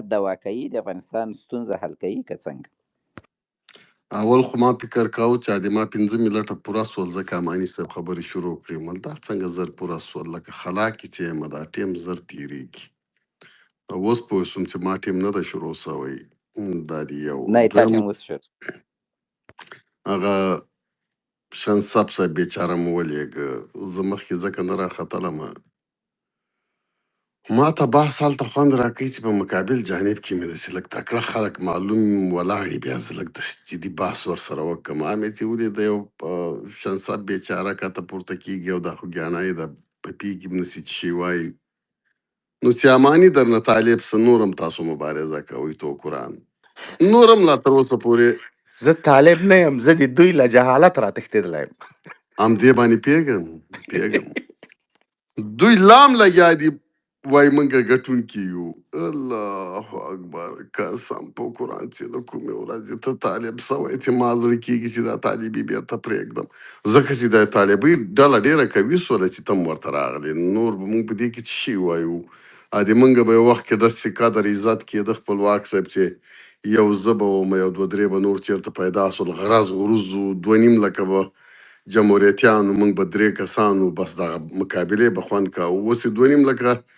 درد دوا کوي، د افغانستان ستونزه حل کوي که څنګه؟ اول خو ما فکر کاوه چې د ما 5 منټه پوره سول، ځکه اماني صاحب خبرې شروع کړې. مل دا څنګه زر پوره سول، لکه خلا کې چې یم، دا ټیم زر تېرېږي. او اوس پوه شوم چې ما ټیم نه ده شروع شوی. دا دی یو. نه، تا دویم ټیم اوس شو. هغه شنسب صاحب بیچاره مو ولېږه، زه مخکې ځکه نه راختلم. ما ته بحث هلته خوند راکوي چې په مقابل جانب کې مې داسې لږ تکړه خلک معلوم ولاړ، بیا زه لږ داسې جدي بحث ورسره وکړم. ما مې چې ولید، یو شنسب بیچاره کته پورته کېږي او دا خوږیاڼی ده، په پیږي هم نسي چې شی وایي. نو چې اماني درنه طالب څه، نور هم تاسو مبارزه کوئ تو قرآن نور هم لا تر اوسه پورې. زه طالب نه یم، زه د دوی له جهالت را تښتېدلی یم. همدې باندې پیږم پیږم، دوی لام لګیا دي وای مونږ ګټونکي یو. الله اکبر، قسم په قرآن چې له کومې ورځې ته طالب سوی چې ما زړه کېږي چې دا طالبي بیرته پرېږدم، ځکه چې دا طالبۍ ډله ډېره قوي سوله چې تم ورته راغلې. نور به مونږ په دې کې څه شی وایو؟ د مونږ به یو وخت کې داسې قدر عزت کېده خپلواک صاحب چې یو زه به وم، یو دوه درې به نور چېرته پیدا سول، غرض غروز و، 2.5 لکه به جمهوریتیانو، موږ به درې کسانو، بس دغه مقابلې به خوند کاوه. اوس یې 2.5 لکه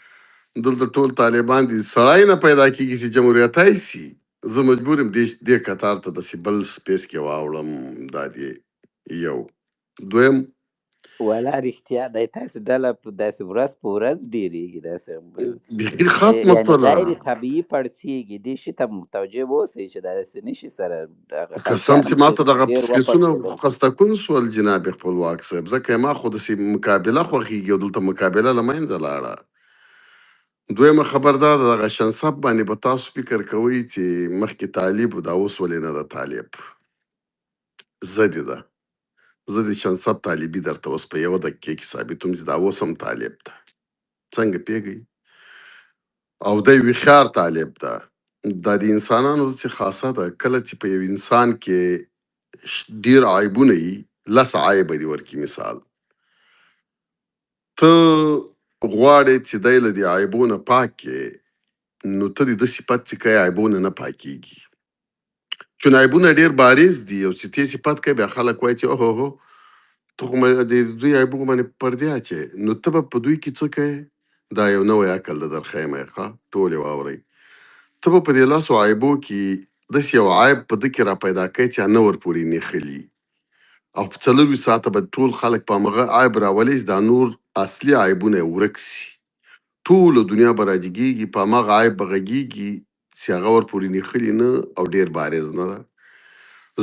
دلته ټول طالبان دي، سړی نه پیدا کېږي چې جمهوریتای سي. زه مجبور یم دې کتار ته داسې بل space کې واوړم. دا دی یو. دویم ولا رښتیا دی، تاسې ډله په داسې ورځ په ورځ ډېرېږي، داسې بیخي ختمه یعنې سوله. غیر طبیعي پړسېږي. دې شي ته متوجه اوسئ چې داسې نشي سره هغه قسم خلکیان چې هم ما چې ته دغه ډېر سپیسونه وپړسېدل. خسته کن سول جناب خپلواک صاحب، ځکه ما خو داسې مقابله خوښېږي او دلته مقابله له منځه لاړه. دویمه خبر دا ده، دغه شنسب باندې به تاسو فکر کوئ چې مخکې طالب و، دا اوس ولې نه ده طالب؟ زه دې ده، زه د شنسب طالبي درته اوس په یوه دقیقه کې ثابتوم چې دا اوس هم طالب ده. څنګه پیږئ؟ او دی هوښیار طالب ده. دا د انسانانو څه خاصه ده، کله چې په یو انسان کې ډیر عیبونه وي، لس عیبه دي ورکې، مثال ته غواړې چې دی له دې عیبو نه پاک کړې، نو ته د ده صفت چې کوې عیبونه نه پاکېږي، چون عیبونه ډېر بارز دي، او چې ته صفت کوې بیا خلک وایي چې اوهو هو، ته خو د دوی عیبونو باندې پردې اچوې. نو ته به په دوی کې څه کوې؟ دا یو نوی عقل ده درښیم یې، ښه ټول یې واورئ. ته به په دې لسو عیبو کې داسې یو عیب په ده کې را پیدا کوې چې نه ورپورې نښلي، او په 24 ساعته به ټول خلک په همغه عیب راولي چې دا نور اصلي عیبونه یې ورک سي. ټوله دنیا به راجګېږي، په هماغه عیب به غږېږي چې هغه ورپورې نښلي نه او ډېر بارز نه ده.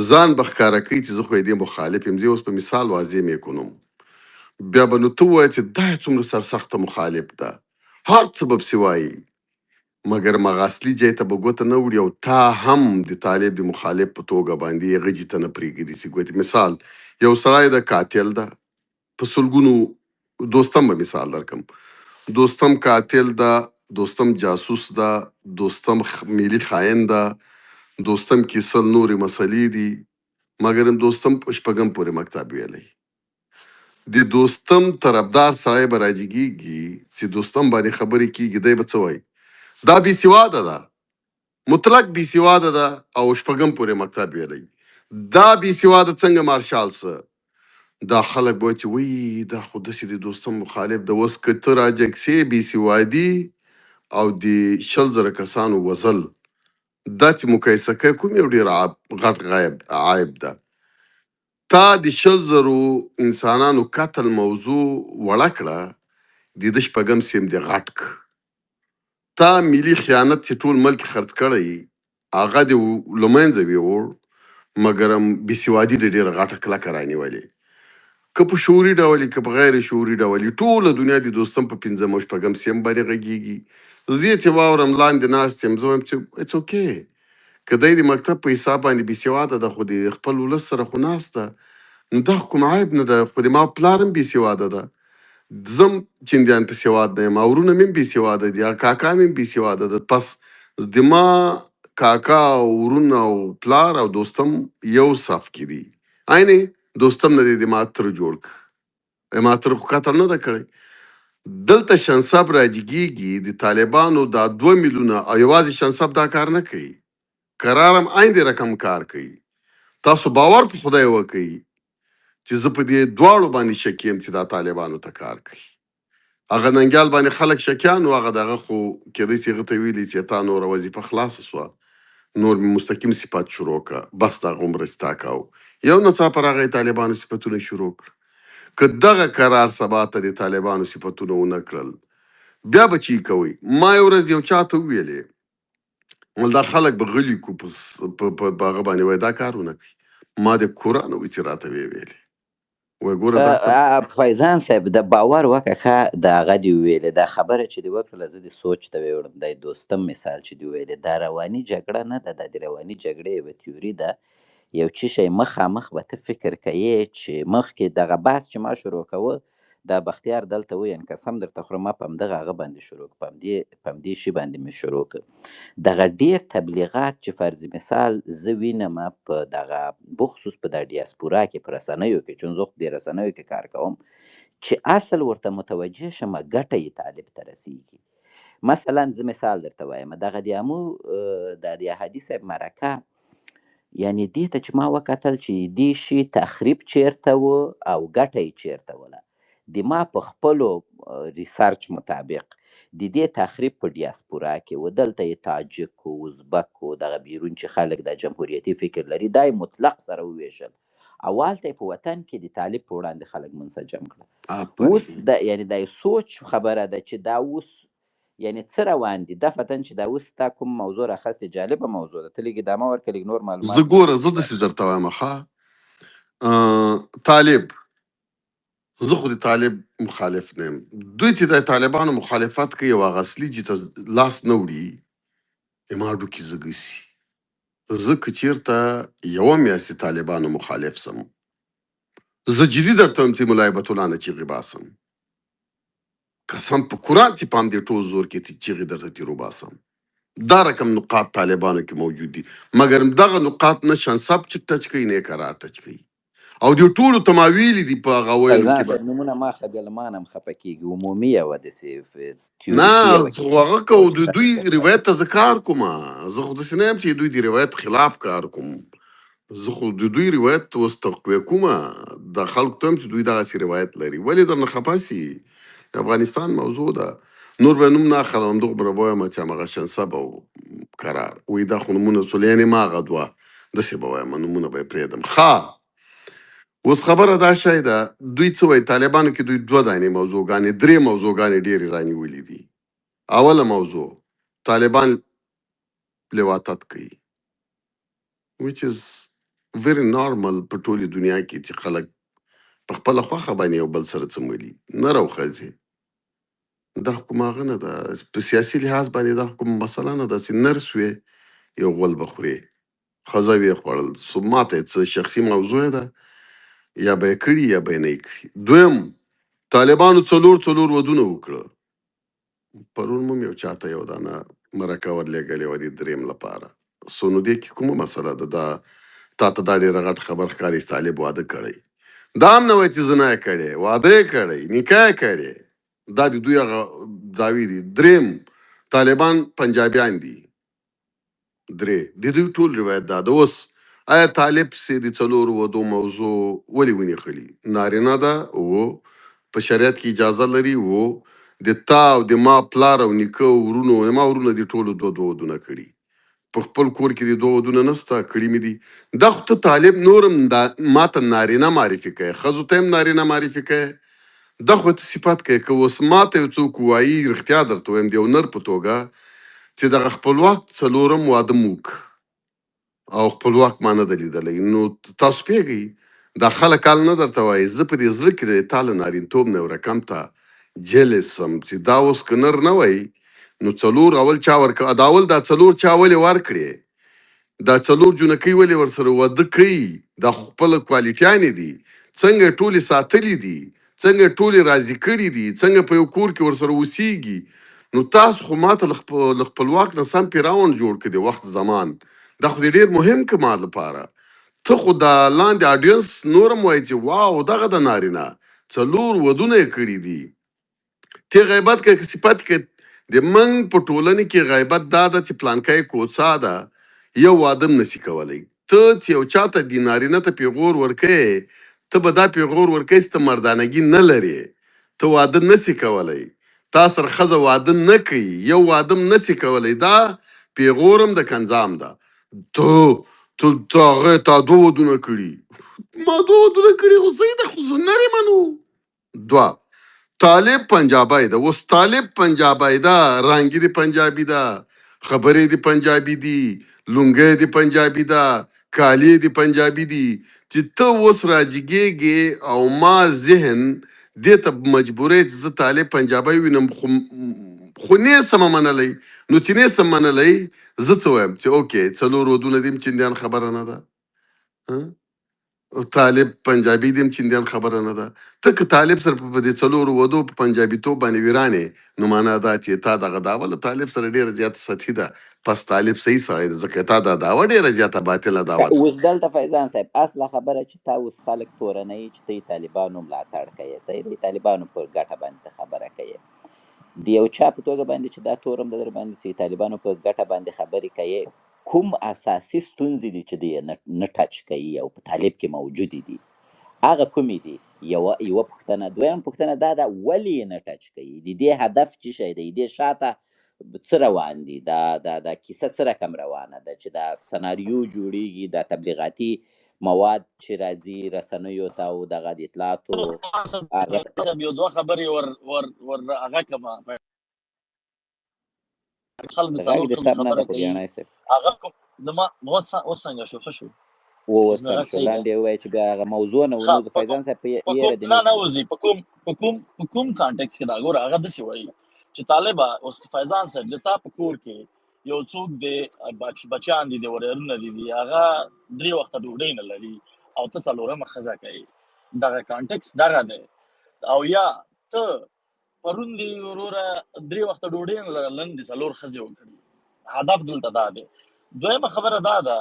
ځان به ښکاره کوي چې زه خو یې دې مخالف یم. زه اوس په مثال واضح مې کونم. بیا به نو ته ووایې چې دا یې څومره سرسخته مخالف ده، هر څه به پسې وایي، مګر هغه اصلي جای ته به ګوته نه وړي، او تا هم د طالب د مخالف په توګه باندې هغه جي ته نه پرېږدي چې ګوتې. مثال یو سړی ده، قاتل ده په سلګونو، دوستم به مثال درکم. دوستم قاتل ده، دوستم جاسوس ده، دوستم ملي خاین ده، دوستم کې سل نورې مسلې دي، مګر دوستم په شپږم پورې مکتب ویلی. د دوستم طرفدار سړی به راجګېږي چې دوستم باندې خبرې کېږي، دی به څه وایي؟ دا بې سواده ده، مطلق بې سواده ده او شپږم پورې مکتب ویلی. دا بې سواده څنګه مارشال سه؟ دا خلک به وایي چې وی دا خو داسې د دوستم مخالف ده. اوس که ته راجګ سې، بې سوادي او د 20,000 کسانو وزل، دا چې مقایسه کوې کوم یو ډېر غټ غیب عیب ده؟ تا د 20,000 انسانانو قتل موضوع وړه کړه، د ده شپږم سیم دې غټ کړ. تا ملي خیانت چې ټول ملک خرڅ کړی هغه دې له منځه ویوړ، مګرم بېسوادي دې ډېره غټه کلکه رانیولې، که په شعوري ډول که په غیر شعوري ډول. ټوله دنیا د دوستم په پنځم او شپږم سیم باندې غږېږي. زه یې چې واورم، لاندې ناست یم، زه وایم چې it's okay، که دی د مکتب په حساب باندې بېسواده ده، خو د خپل ولس سره خو ناست ده، نو دا خو کوم عیب نه ده. خو د ما پلار هم بېسواده ده، زه هم چندیان په سواد نه یم، ورونه مې هم بېسواده دي، کاکا مې هم بېسواده ده. پس د ما کاکا او ورونه او پلار او دوستم یو صف کې دي. عینې دوستم نه دی د ما تره جوړ کړ، ما تره خو قتل نه ده کړی. دلته شنسب راجګېږي د طالبانو دا 2 میلیونه، او یوازې شنسب دا کار نه کوي، قرارم عین دې رقم کار کوي. تاسو باور په خدای وکئ چې زه په دې دواړو باندې شک یم چې دا طالبانو ته کار کوي. هغه ننګیال باندې خلک شکیان وو، هغه دغه خو کېدای شي هغه ته ویلي چې تا نوره وظیفه خلاصه شوه، نور مې مستقیم صفت شروع کړه، بس دا غومره چې تا کاوه. یو ناڅاپه راغی طالبانو صفتونه شروع کړه. که دغه قرار سبا ته د طالبانو صفتونه ونه کړل، بیا به چی کوئ؟ ما یو ورځ یو چا ته وویلې، ول دا خلک به غلي کو په هغه باندې، وایي دا کار ونه کوي. ما د قرآن وی چې راته ویې ویلې، وایي ګوره دا فیضان صاحب د باور وکړه، ښه د هغه دې وویلې، دا خبره چې دې وکړله زه دې سوچ ته ویوړم. دا دوستم مثال چې دې وویلې، دا رواني جګړه نه ده، دا د رواني جګړې یوه تیوري ده. یو څه شی مخامخ به ته فکر کوې چې مخکې دغه بحث چې ما شروع کوه، دا بختیار دلته و، یعنې قسم درته خورم، ما په همدغه هغه باندې شروع کړ، په همدې شي باندې مې شروع کړ. دغه ډېر تبلیغات چې فرض مثال زه وینم په دغه بخصوص په دا ډیاسپورا کې، په رسنیو کې، چون زه خو په دې رسنیو کې کار کوم، چې اصل ورته متوجه شم ګټه یې طالب ته رسیږي. مثلا زه مثال درته وایم، دغه د امو د احدي صاحب مرکه، یعنې دې ته چې ما وکتل چې دې شي تخریب چیرته و او ګټه یې چیرته وله، د ما په خپلو ریسرچ مطابق د دې تخریب په ډیاسپورا کې و. دلته یې تاجک و، ازبک و، دغه بیرون چې خلک د جمهوریتي فکر لري دا یې مطلق سره وویشل، او هلته یې په وطن کې د طالب په وړاندې خلک منسجم کړل. اوس دا یعنې دا یې سوچ خبره ده چې دا اوس یعنې څه روان دي دفتن چې دا اوس تا کوم موضوع راخستې، جالبه موضوع ده، ته لږ ادامه ورکړه، لږ نور معلومات. زه ګوره زه داسې درته وایم، ښه طالب، زه خو د طالب مخالف نه یم. دوی چې د طالبانو مخالفت کوي او هغه اصلي چې ته لاس نه وړي، زما هډوکي زګه سي. زه که چېرته یوه میاشت د طالبانو مخالف سم، زه جدي درته وایم چې ملا هبت الله نه چیغې باسم، قسم په قرآن چې په همدې ټول زور کې چیغې درته تېر وباسم. دا رقم نقاط طالبانو کې موجود دي، مګر دغه نقاط نه شنسب چې ټچ کوي نه یې قرار ټچ کوي، او دې ټولو ته ما ویلي دي په هغه ویلو کې فیضان صاحب نومونه ما اخله، بیا له ما نه هم خفه کېږي. عمومي یوه داسې نه تیوریکي یوه زه خو هغه کوم، د دوی روایت ته زه کار کوم، زه خو داسې نه یم چې دوی د روایت خلاف کار کوم، زه خو د دوی روایت اوس تقویه کوم، د خلکو ته هم چې دوی دغسې روایت لري، ولې درنه خفه سي؟ د افغانستان موضوع ده، نور به نوم نه اخلم، همدغومره به وایم چې همغه شنسب او قرار وایي دا خو نومونه سول، یعنې ما هغه دوه داسې به وایم، نومونه به یې پرېږدم. ښه اوس خبره دا شی ده، دوی څه وایي طالبانو کې؟ دوی دوه دانې موضوعګانې، درې موضوعګانې ډېرې رانیولې دي. اوله موضوع طالبان لواطت کوي، which is very normal په ټولې دنیا کې چې خلک په خپله خوښه باندې یو بل سره څه ملي، نر او ښځې، دا خو کومه هغه نه ده، په سیاسي لحاظ باندې دا خو کومه مسله نه ده چې نر سوې یو غول به خورې، ښځه ویې خوړل، څو ماته یې څه شخصي موضوع ده، یا به یې کړي یا به یې نه کړي. دویم، طالبانو څلور څلور ودونه وکړه. پرون مو یو چاته یو دانه مرکه ورلېږلې وه د دریم لپاره. سو نو دې کې کومه مسله ده؟ دا تا ته دا ډېره غټ خبر ښکاري چې طالب واده کړی، دا هم نه وایي چې زنا یې کړې، واده یې کړی، نکاح یې کړې، دا د دوی هغه دعوې دي. دریم، طالبان پنجابیان دي. درې د دوی ټول روایت دا ده. اوس آیا طالب سي د څلورو ودو موضوع ولې ونیخلي؟ نارینه ده و په شریعت کې اجازه لري و د تا او د ما پلار او نیکه او ورونو، ما ورونه د ټولو دوه دوه ودونه کړي، په خپل کور کې د دوه ودونه نسته کړي مې دي. دا خو ته طالب نورم دا ما ته نارینه معرفي کوې، ښځو ته هم نارینه معرفي کوې، دا خو ته صفت کوې. که اوس ما ته یو څوک ووایي، رښتیا درته وایم، د یو نر په توګه چې دغه خپلواک څلورم واده مو وکړ او خپلواک ما نه ده لیدلی، نو تاسو پوهېږئ دا خلک حال نه درته وایي. زه په دې زړه کې د تا له نارینتوب نه یو رقم ته جلس سم چې دا اوس که نر نه وای نو څلور اول چا ورکړه، دا اول دا څلور چا ولې ورکړې، دا څلور جونکۍ ولې ورسره واده کوي، دا خو خپله کوالټیانې دي، څنګه یې ټولې ساتلې دي، څنګه یې ټولې راضي کړې دي، څنګه په یو کور کې ورسره اوسیږي. نو تاسو خو ماته له خپلواک نه سم پیراون جوړ کړي د وخت زمان، دا خو دې ډېر مهم که ما لپاره. ته خو دا لاندې اډینس نورم وایي چې واو دغه د نارینه څلور ودونه یې کړي دي. ته غیبت کې که صفت کې؟ د منګ په ټولنې کې غیبت دا ده چې پلانکی کوڅه ده، یو واده هم نسی کولی. ته چې یو چاته د نارینه ته پیغور ورکې، ته به دا پیغور ورکې چې ته مردانګي نه لرې، ته واده نسی کولی، تا سره ښځه واده نه کوي، یو واده هم نسی کولی، دا پیغور هم د کنځام ده. ته ته ته هغه تا دوه ودونه کړي، ما دوه ودونه کړي، خو صحیح ده، خو زه نر یم. نو دوه طالب پنجابی ده، اوس طالب پنجابی ده، رنګي دی پنجابي ده، خبرې دی پنجابي دي، لونګۍ دی پنجابي ده، کالي دی پنجابي دي، چې ته اوس راجګېږې او ما ذهن دې ته مجبورې چې زه طالب پنجابی وینم، خو نه سم منلی. نو چې نه سم منلی، زه څه وایم؟ چې اوکې څلور ودونه دیم چندیان خبره نه ده، ها؟ طالب پنجابي دیم چندیان خبره نه ده. ته که طالب سره په دې څلورو ودو په پنجابي توب باندې ویرانې، نو معنا دا چې تا دغه دعوه له طالب سره ډېره زیاته سطحي ده، پس طالب صحیح سړی دی، ځکه تا دا دعوه ډېره زیاته باطله دعوه ده. اوس دلته فیضان صاحب، اصله خبره چې تا اوس خلک تورنوي چې ته یې طالبانو ملاتړ کوې، صحیح دی، طالبانو پر ګټه باندې ته خبره کوې، د یو چا په توګه باندې چې دا تورم د در باندې چې طالبانو په ګټه باندې خبرې کوي، کوم اساسي ستونزې دي چې دی یې نه ټچ کوي او په طالب کې موجودې دي، هغه کومې دي؟ یوه پوښتنه. دویم پوښتنه دا ده، ولې یې نه ټچ کوي؟ د دې هدف څه شی دی؟ دې شاته څه روان دي؟ دا دا دا کیسه څه رقم روانه ده چې دا سناریو جوړیږي، دا تبلیغاتي مواد چې راځي رسنیو ته او دغه د اطلاعاتو هغه یو دوه خبرې ور ور ور هغه کما خلک د غږ څلور دې ښځو سم نه خبره ده کوي. خوږیاڼی صاحب. هغه کوم د ما اوس اوس څنګه شو؟ ښه شو؟ اوس اوس مې سم غږ شو. صحیح دی؟ لاندې ووایه چې بیا هغه موضوع نه ښه ونوځو. په کوم فیضان صاحب په په یره کوم دې نه نه نه شي. وځي، په کوم کانټیکس کې دا ګوره، هغه داسې وایي چې طالبه اوس فیضان صاحب د تا په کور کې یو څوک دی، بچیان دي، د ورېرونه دي، هغه درې وخته ډوډۍ نه لري او ته څلورمه ښځه کوي، دغه کانټیکس دغه دی. او یا ته پرون دی وروره درې وخته ډوډۍ نه لرله، نن دې څلور ښځې وکړي، هدف دلته دا دی. دویمه خبره دا ده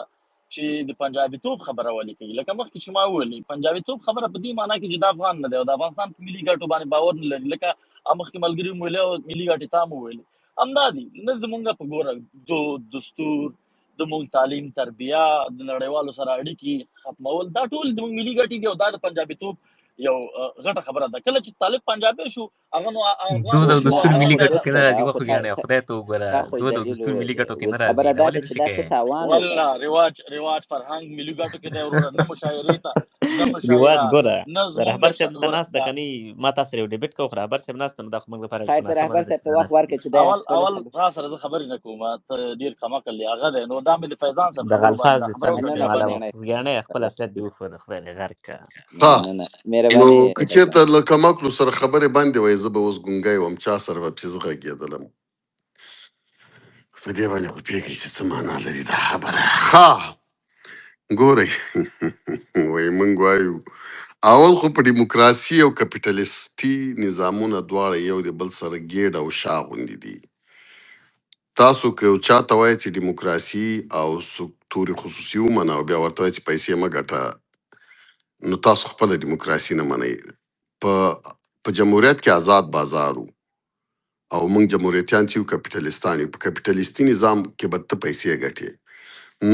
چې د پنجابي توب خبره ولې کوي؟ لکه مخکې چې ما وویلې، پنجابي توب خبره په دې معنی کې چې دا افغان نه دی او د افغانستان په ملي ګټو باندې باور نه لري، لکه مخکې ملګري مو ویلې او ملي ګټې تا مو ویلې، همدا دي. نه زمونږ په ګوره دود دستور، د مونږ تعلیم تربیه، د نړیوالو سره اړیکې ختمول، دا ټول د مونږ ملي ګټې دي او دا د پنجابي توب یو غټه خبره ده. کله چې طالب پنجابي شو، هغه نو افغان دود اوس او نه شو، نه دستور هغه هغه ملي خو خدای ګټو ته کې درسته نه ده، راځي. خو تا وخوګیاڼی خدای ته وګوره، تا خو دود او دلیل دستور ملي وویلې. ګټو کې اوس نه راځي، خبره نو دا ولې ده چې داسې دا څه کوې؟ تاوان والله وباسي. رواج فرهنګ ملي ګټو کې دی وروره، نه مشاعرې ته، نه رواج مشاعره، ګوره، نه د زمونږ رهبر د صاحب دلته ګوره ناست ده کني، ما تاسو سره یو ډیبیټ کوو، خو رهبر صاحب ناست، نو دا خو موږ لپاره خیر ته مناسبه رهبر نه ده صاحب چې ته دا وخت ناست دي. ورکړه چې دی اول خپله اول خبره. را سره زه خبرې نه کوم، ته ډیر کم عقل دی هغه دی. نو دا مې د فیضان صاحب دغه خبرو باندې الفاظ دا دې خبره سم وکړه مننه بیا بند استعمالوه خوږیاڼی خوږیاڼی، خپل صاحب. اصلیت دې وښوده، خدای دې غرق که. ښه، مننه، نو مهرباني که فیضان. چېرته له کم عقلو سره خبرې بندې وای، زه به اوس ګونګی وم، چا سره به پسې زه غږېدلم. په دې باندې خو پوهېږئ چې څه معنا لري دا خبره. ښه ګورئ، وایي موږ وایو اول خو په دیموکراسي او کپیټلیستي نظامونه دواړه یو د بل سره ګېډه او شا غوندې دي. تاسو که یو چا ته وایئ چې دیموکراسي او سکتور خصوصي ومنه او بیا ورته وایئ چې پیسې مه ګټه، نو تاسو خپله دیموکراسي نه منئ. په جمهوریت کې آزاد بازار و او موږ جمهوریتیان چې یو کپیټلیستان یو، په کپیټلیستي نظام کې به ته پیسې ګټې،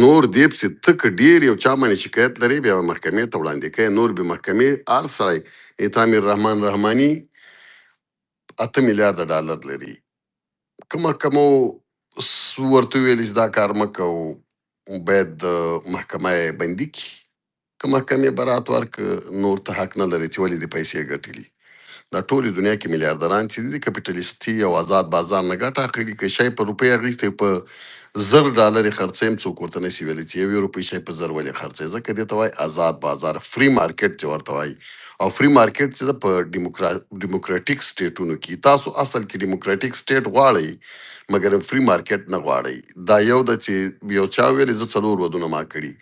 نور دې پسې ته که ډېر یو چا باندې شکایت لرې، بیا به محکمې ته وړاندې کوې، نور به محکمې هر سړی. امیر رحمان رحماني 8 میلیارده ډالر لري، که محکمو ورته وویل چې دا کار مه کوو، باید محکمه یې بندي کړي. که محکمې برات ورکړ، نور ته حق نه لرې چې ولې دې پیسې ګټلي. دا ټولې دنیا کې میلیاردران چې دي، د کپیټلیستي او آزاد بازار نه ګټه اخلي. که شی په روپۍ اخیستی، په 1000 ډالر یې خرڅوي هم، څوک ورته نشي ویلی چې یوې روپۍ شی په زر ولې خرڅوي، ځکه دې ته وایي آزاد بازار، فري مارکیټ چې ورته وایي. او فري مارکیټ چې ده په ډیموکراټیک سټیټونو کې، تاسو اصل کې ډیموکراټیک سټیټ غواړئ مګر فري مارکیټ نه غواړئ. دا یو ده چې یو چا ویلې زه څلور ودونه ما کړي،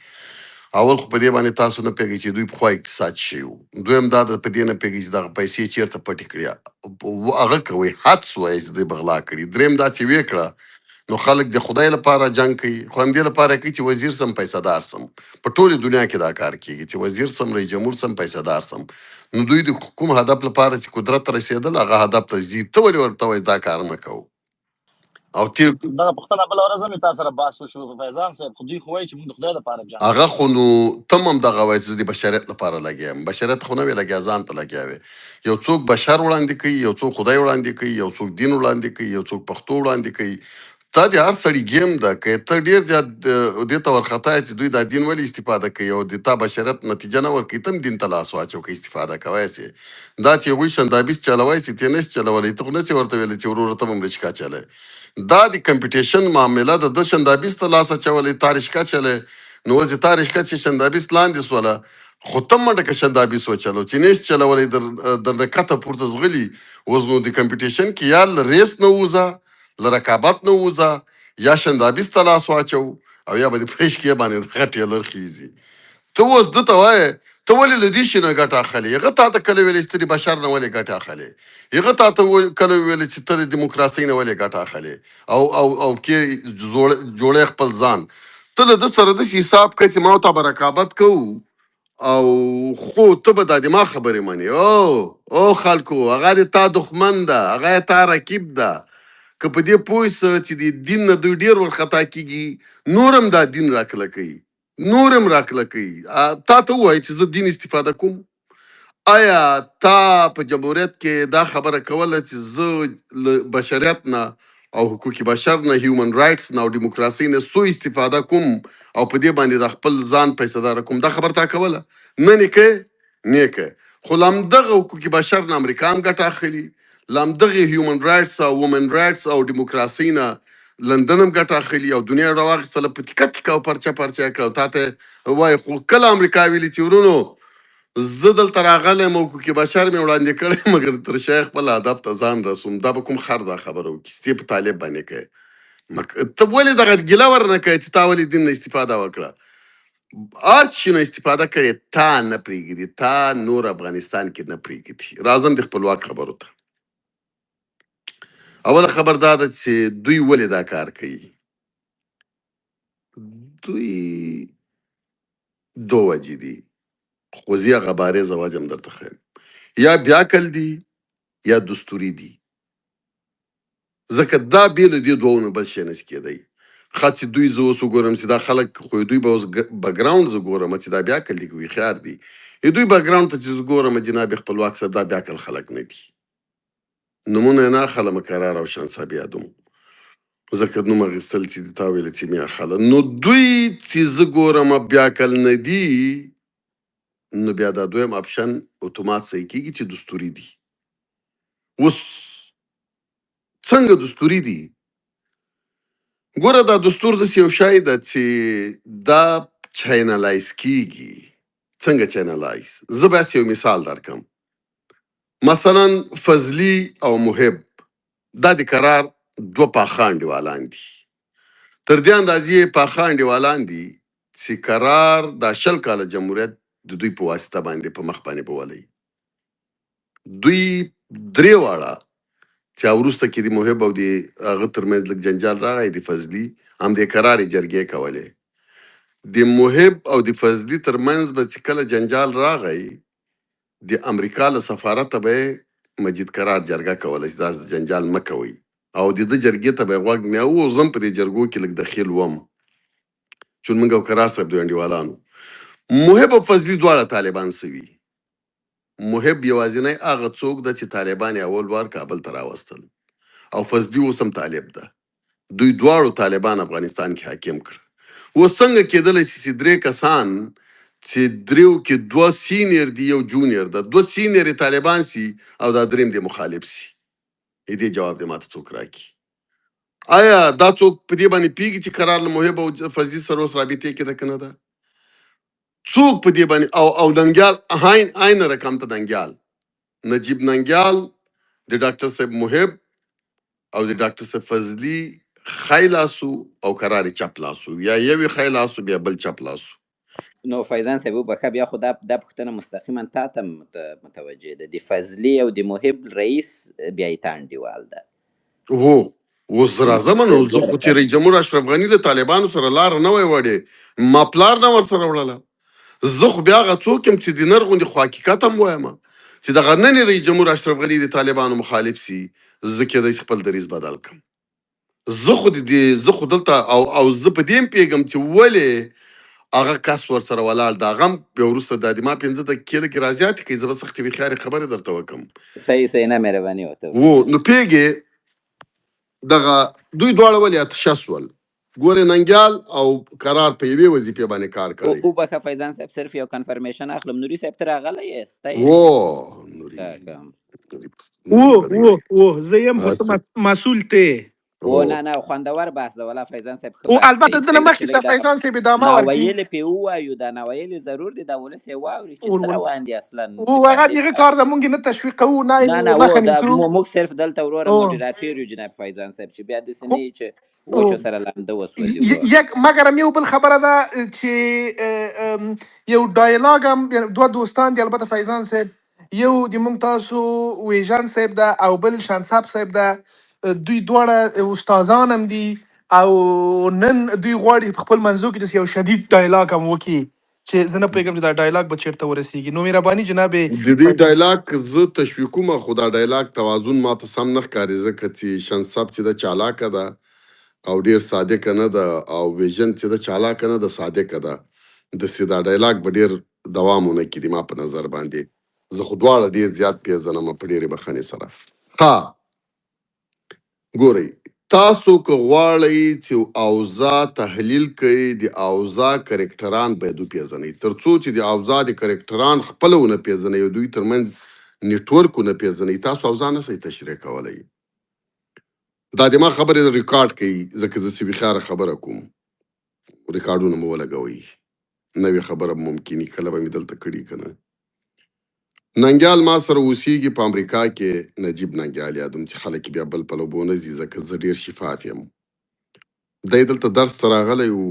اول خو په دې باندې تاسو نه پوهېږئ چې دوی پخوا اقتصاد شوي وو، دویم دا ده په دې نه پوهېږئ چې دغه پیسې چېرته پټې کړي، هغه کوي حدس وایي چې دوی به غلا کړي، دریم دا چې ویې کړه نو خلک د خدای لپاره جنګ کوي، خو همدې لپاره کوي چې وزیر سم پیسه دار سم. په ټوله دنیا کې دا کار کیږي چې وزیر سم، رئیس جمهور سم، پیسه دار سم. نو دوی د کوم هدف لپاره چې قدرت ته رسېدل، هغه هدف ته ځي. ته ولې ورته وایې دا کار مه کوه؟ او تی دغه پوښتنه بل ورځ هم تاسو سره بحث وشو فیضان صاحب، خو دوی خو وایي چې موږ د خدای لپاره جنګ هغه کوو. خو نو تم هم دغه وایي چې زه د بشریت لپاره لګیا یم. بشریت خو نه وي لګیا، ځان ته لګیا وي. یو څوک بشر وړاندې کوي، یو څوک خدای وړاندې کوي، یو څوک دین وړاندې کوي، یو څوک پښتو وړاندې کوي. دا د هر سړي ګیم ده. که ته ډیر زیات دې ته ورخطا یې چې دوی دا دین ولې استفاده کوي او د تا بشریت نتیجه نه ورکوي، ته هم دین ته لاس واچو که استفاده کوی سي. دا چې هغوی شندابیس چلوی سي، ته نه سي چلولی. ته خو نه سي ورته ویلی چې وروره ته به هم رشکا چلی. دا د کمپټیشن معامله ده. ده شندابیس ته لاس اچولی، تا رشکا چلی، نو اوس تا رشکا چې شندابیس لاندې سوله، خو ته منډه که شندابیس وچلو چې نشي چلولی، در نه کته پورته ځغلي. اوس نو د کمپټیشن کې یا له ریس نه ووځه، له رقابت نه ووځه، یا شندابیس ته لاس واچو، او یا به د پرېشکې باندې دغه ټیلر خیزي. ته اوس ده ته وایې ته ولې له دې شي نه ګټه اخلې؟ هغه تا ته کله ویلې چې ته د بشر نه ولې ګټه اخلې؟ هغه تا ته کله ویلې چې ته د دیموکراسۍ نه ولې ګټه اخلې او او او کې جوړې خپل ځان؟ ته له ده سره داسې حساب کړه چې ما او تا به رقابت کوو، او خو ته به دا د ما خبرې منې. او خلکو، هغه د تا دښمن ده، هغه یې تا رقیب ده. که په دې پوه سه چې د دین نه دوی ډېر ورخطا کېږي، نور هم دا دین راکلکوي، نور هم راکلکوي. تا ته ووایي چې زه دین استفاده کوم. آیا تا په جمهوریت کې دا خبره کوله چې زه له بشریت نه او حقوق بشر نه، هیومن رایټس نه او دیموکراسۍ نه سو استفاده کوم او په دې باندې د خپل ځان پیسهدار کوم؟ دا خبر تا کوله؟ نه نیکه نیکه. خو له همدغه حقوق بشر نه امریکا هم ګټه اخلي، له همدغې هیومن رایټس او وومن رایټس او دیموکراسۍ نه لندن هم ګټه اخلي، او دنیا یې راواخیستله په تیکه تیکه او پرچه پرچه یې کړه. او تا ته وایي خو کله امریکا ویلي چې ورونو زه دلته راغلی یم او حقوق بشر مې وړاندې کړی، مګر تر شا یې خپل هدف ته ځان رسوم؟ دا به کوم خر دا خبره وکړي چې ته په طالب باندې کوې؟ ته ولې دغه ګیله ورنه کوې چې تا ولې دین نه استفاده وکړه؟ هر شي نه استفاده کړې، تا نه پرېږدي، تا نور افغانستان کې نه پرېږدي. راځم د خپلواک خبرو ته. اوله خبر دا ده چې دوی ولې دا کار کوي. دوی دوه وجې دي، خو زه هغه بارزه وجه هم درته ښیم. یا بیا کل دي یا دستوري دي، ځکه دا بې له دې دوو نه بل شی نه شي کېدی. ښه چې دوی زه اوس وګورم چې دا خلک خو دوی به اوس بکګراونډ زه ګورم چې دا بیا کل دي که هوښیار دي. دوی بکګراونډ ته چې زه ګورم جناب خپلواک صاحب، دا بیا کل خلک نه دي. نومونه یې نه اخلم، قرار او شان صاحب یادوم، ځکه نوم اخیستل چې تا ویل چې مې اخله. نو دوی چې زه ګورم بیا کل نه دي، نو بیا دا دویم اپشن اتومات صحیح کېږي چې دستوري دي. اوس څنګه دستوري دي؟ ګوره دا دستور داسې یو شی ده چې دا چینلایز کیږي. څنګه چینلایز؟ زه به داسې یو مثال درکړم. مثلا فضلي او محب دا د قرار دوه پاخه انډیوالان دي. تر دې اندازې یې پاخه انډیوالان دي چې قرار دا 20 کاله جمهوریت د دوی په واسطه باندې په مخ باندې بولی. دوی درې واړه چې وروسته کې د محب او د هغه ترمنځ لږ جنجال راغی، د فضلي هم د قرارې جرګې کولې. د محب او د فضلي ترمنځ به چې کله جنجال راغی، د امریکا له سفارته به یې مجید قرار جرګه کوله چې دا جنجال مه کوئ، او د ده جرګې ته به یې غوږ نیاوه. او زه هم په دې جرګو کې لږ دخیل وم، چون موږ او قرار صاحب دوی انډیوالانو. محب او فضلي دواړه طالبان سوي. محب یوازینی هغه څوک ده چې طالبان یې اول وار کابل ته راوستل، او فضلي اوس هم طالب ده. دوی دواړو طالبان افغانستان کې حاکم کړ. اوس څنګه کېدلی شي چې درې کسان چې دریو کې دوه سینیر دي یو جونیر ده، دوه سینیر طالبان سي او دا دریم دې مخالف سي؟ دې جواب دې ماته څوک راکړي؟ آیا دا څوک په دې باندې پیږي چې قرار له محب او فضلي سره اوس رابطې کې ده که نه ده؟ څوک په دې باندې او ننګیال عین رقم ته ننګیال، نجیب ننګیال د ډاکټر صاحب محب او د ډاکټر صاحب فضلي ښی لاسو او قرار یې چپ لاسو، یا یو یې ښی لاسو بیا بل چپ لاسو. نو فیضان صاحب وبخښه، بیا خو دا پوښتنه مستقیما تا ته متوجه ده. د فضلي او د محب رئیس بیا یې تا انډیوال ده. وو اوس زه راځم. نو زه خو چې رئیس جمهور اشرف غني له طالبانو سره لاره نه وای وړې، ما پلار نه ورسره وړله. زه خو بیا هغه څوک یم چې د نر غوندې خو حقیقت هم وایم. چې دغه ننی رئیس جمهور اشرف غني د طالبانو مخالف سي، زه کېدای شي خپل دریځ بدل کړم. زه خو د دې، زه خو دلته او زه په دې هم پوهېږم چې ولې هغه کس ورسره ولاړ. دا غم بیا وروسته دا د ما 5 دقیقې لږې رازیاتې کړئ، زه به سختې هوښیارې خبرې درته وکړم. صحیح صحیح، نه مهرباني ورته و وکړه. نو پوهېږې دغه دوی دواړه ولې اتشه سول؟ ګورې ننګیال او قرار په یوې وظیفې باندې کار کړی. وبخښه فیضان صاحب، صرف یو کنفرمیشن اخلم. نوري صاحب ته راغلی یې؟ سته یې؟ و نوري نوري و نوري و و زه یم، خو ته هسې مسؤل ته یې. و هو نه نه، خوندور بحث ده ولا فیضان صاحب، ښه او بحث البته کوي. دنه پرېږده چې مخکې لږ د دا فیضان صاحب ادامه ورکړي. ناویلې پې ووایو، دا ناویلې ضرور دی، دا ولس یې واوري چې څه روان دي اصلا او د هغه پاندې. دغه کار د مونږ نه تشویقوو، نه نه نه، مخه و دا نیسو. موږ صرف دلته وروره او موډریټر یو جناب فیضان صاحب، چې بیا داسې نه خو وي چې او وچو سره لامده وسوځي وروره. یک مګرم یو بل خبره ده چې یو ډایلاګ هم، یعنی دوه دوستان دي، البته فیضان صاحب، یو د مونږ تاسو ویژان صاحب ده او بل شانصاحب صاحب ده. دوی دواړه استادان هم دي او نن دوی غواړي په خپل منځو کې داسې یو شدید ډایلاګ هم وکړي چې زه نه پوهېږم چې دا ډایلاګ به چېرته ورسېږي. نو مهرباني جناب د دې فیضان. ډایلاګ زه تشویقوم، خو دا ډایلاګ توازن ماته سم نه ښکاري، ځکه چې شنصب چې ده چالاکه ده او ډیر صادقه نه ده، او ویژن چې ده چالاکه نه ده، صادقه ده. داسې دا ډایلاګ به ډیر دوام ونه کړي ما په نظر باندې. زه خو دواړه ډیر زیات پیژنم په ډېرې بخښنې سره. ها ګورئ، تاسو که غواړئ چې اوضاع تحلیل کړئ، د اوضاع کرکټران باید وپېژنئ. تر څو چې د اوضاع د کرکټران خپله ونه پېژنئ او دوی ترمنځ نیټورک ونه پېژنئ، تاسو اوضاع نه شئ تشریح کولی. دا د ما خبرې ریکارډ کړئ، ځکه زه څه هوښیاره خبره کوم. ریکارډونه مو ولګوئ، نوې خبره به ممکني کله به مې دلته کړي که نه. ننګیال ما سره اوسېږي په امریکا کې، نجیب ننګیال یادوم چې خلک یې بیا بل پلو بونه ځي، ځکه زه ډېر شفاف یم. دی دلته درس ته راغلی و،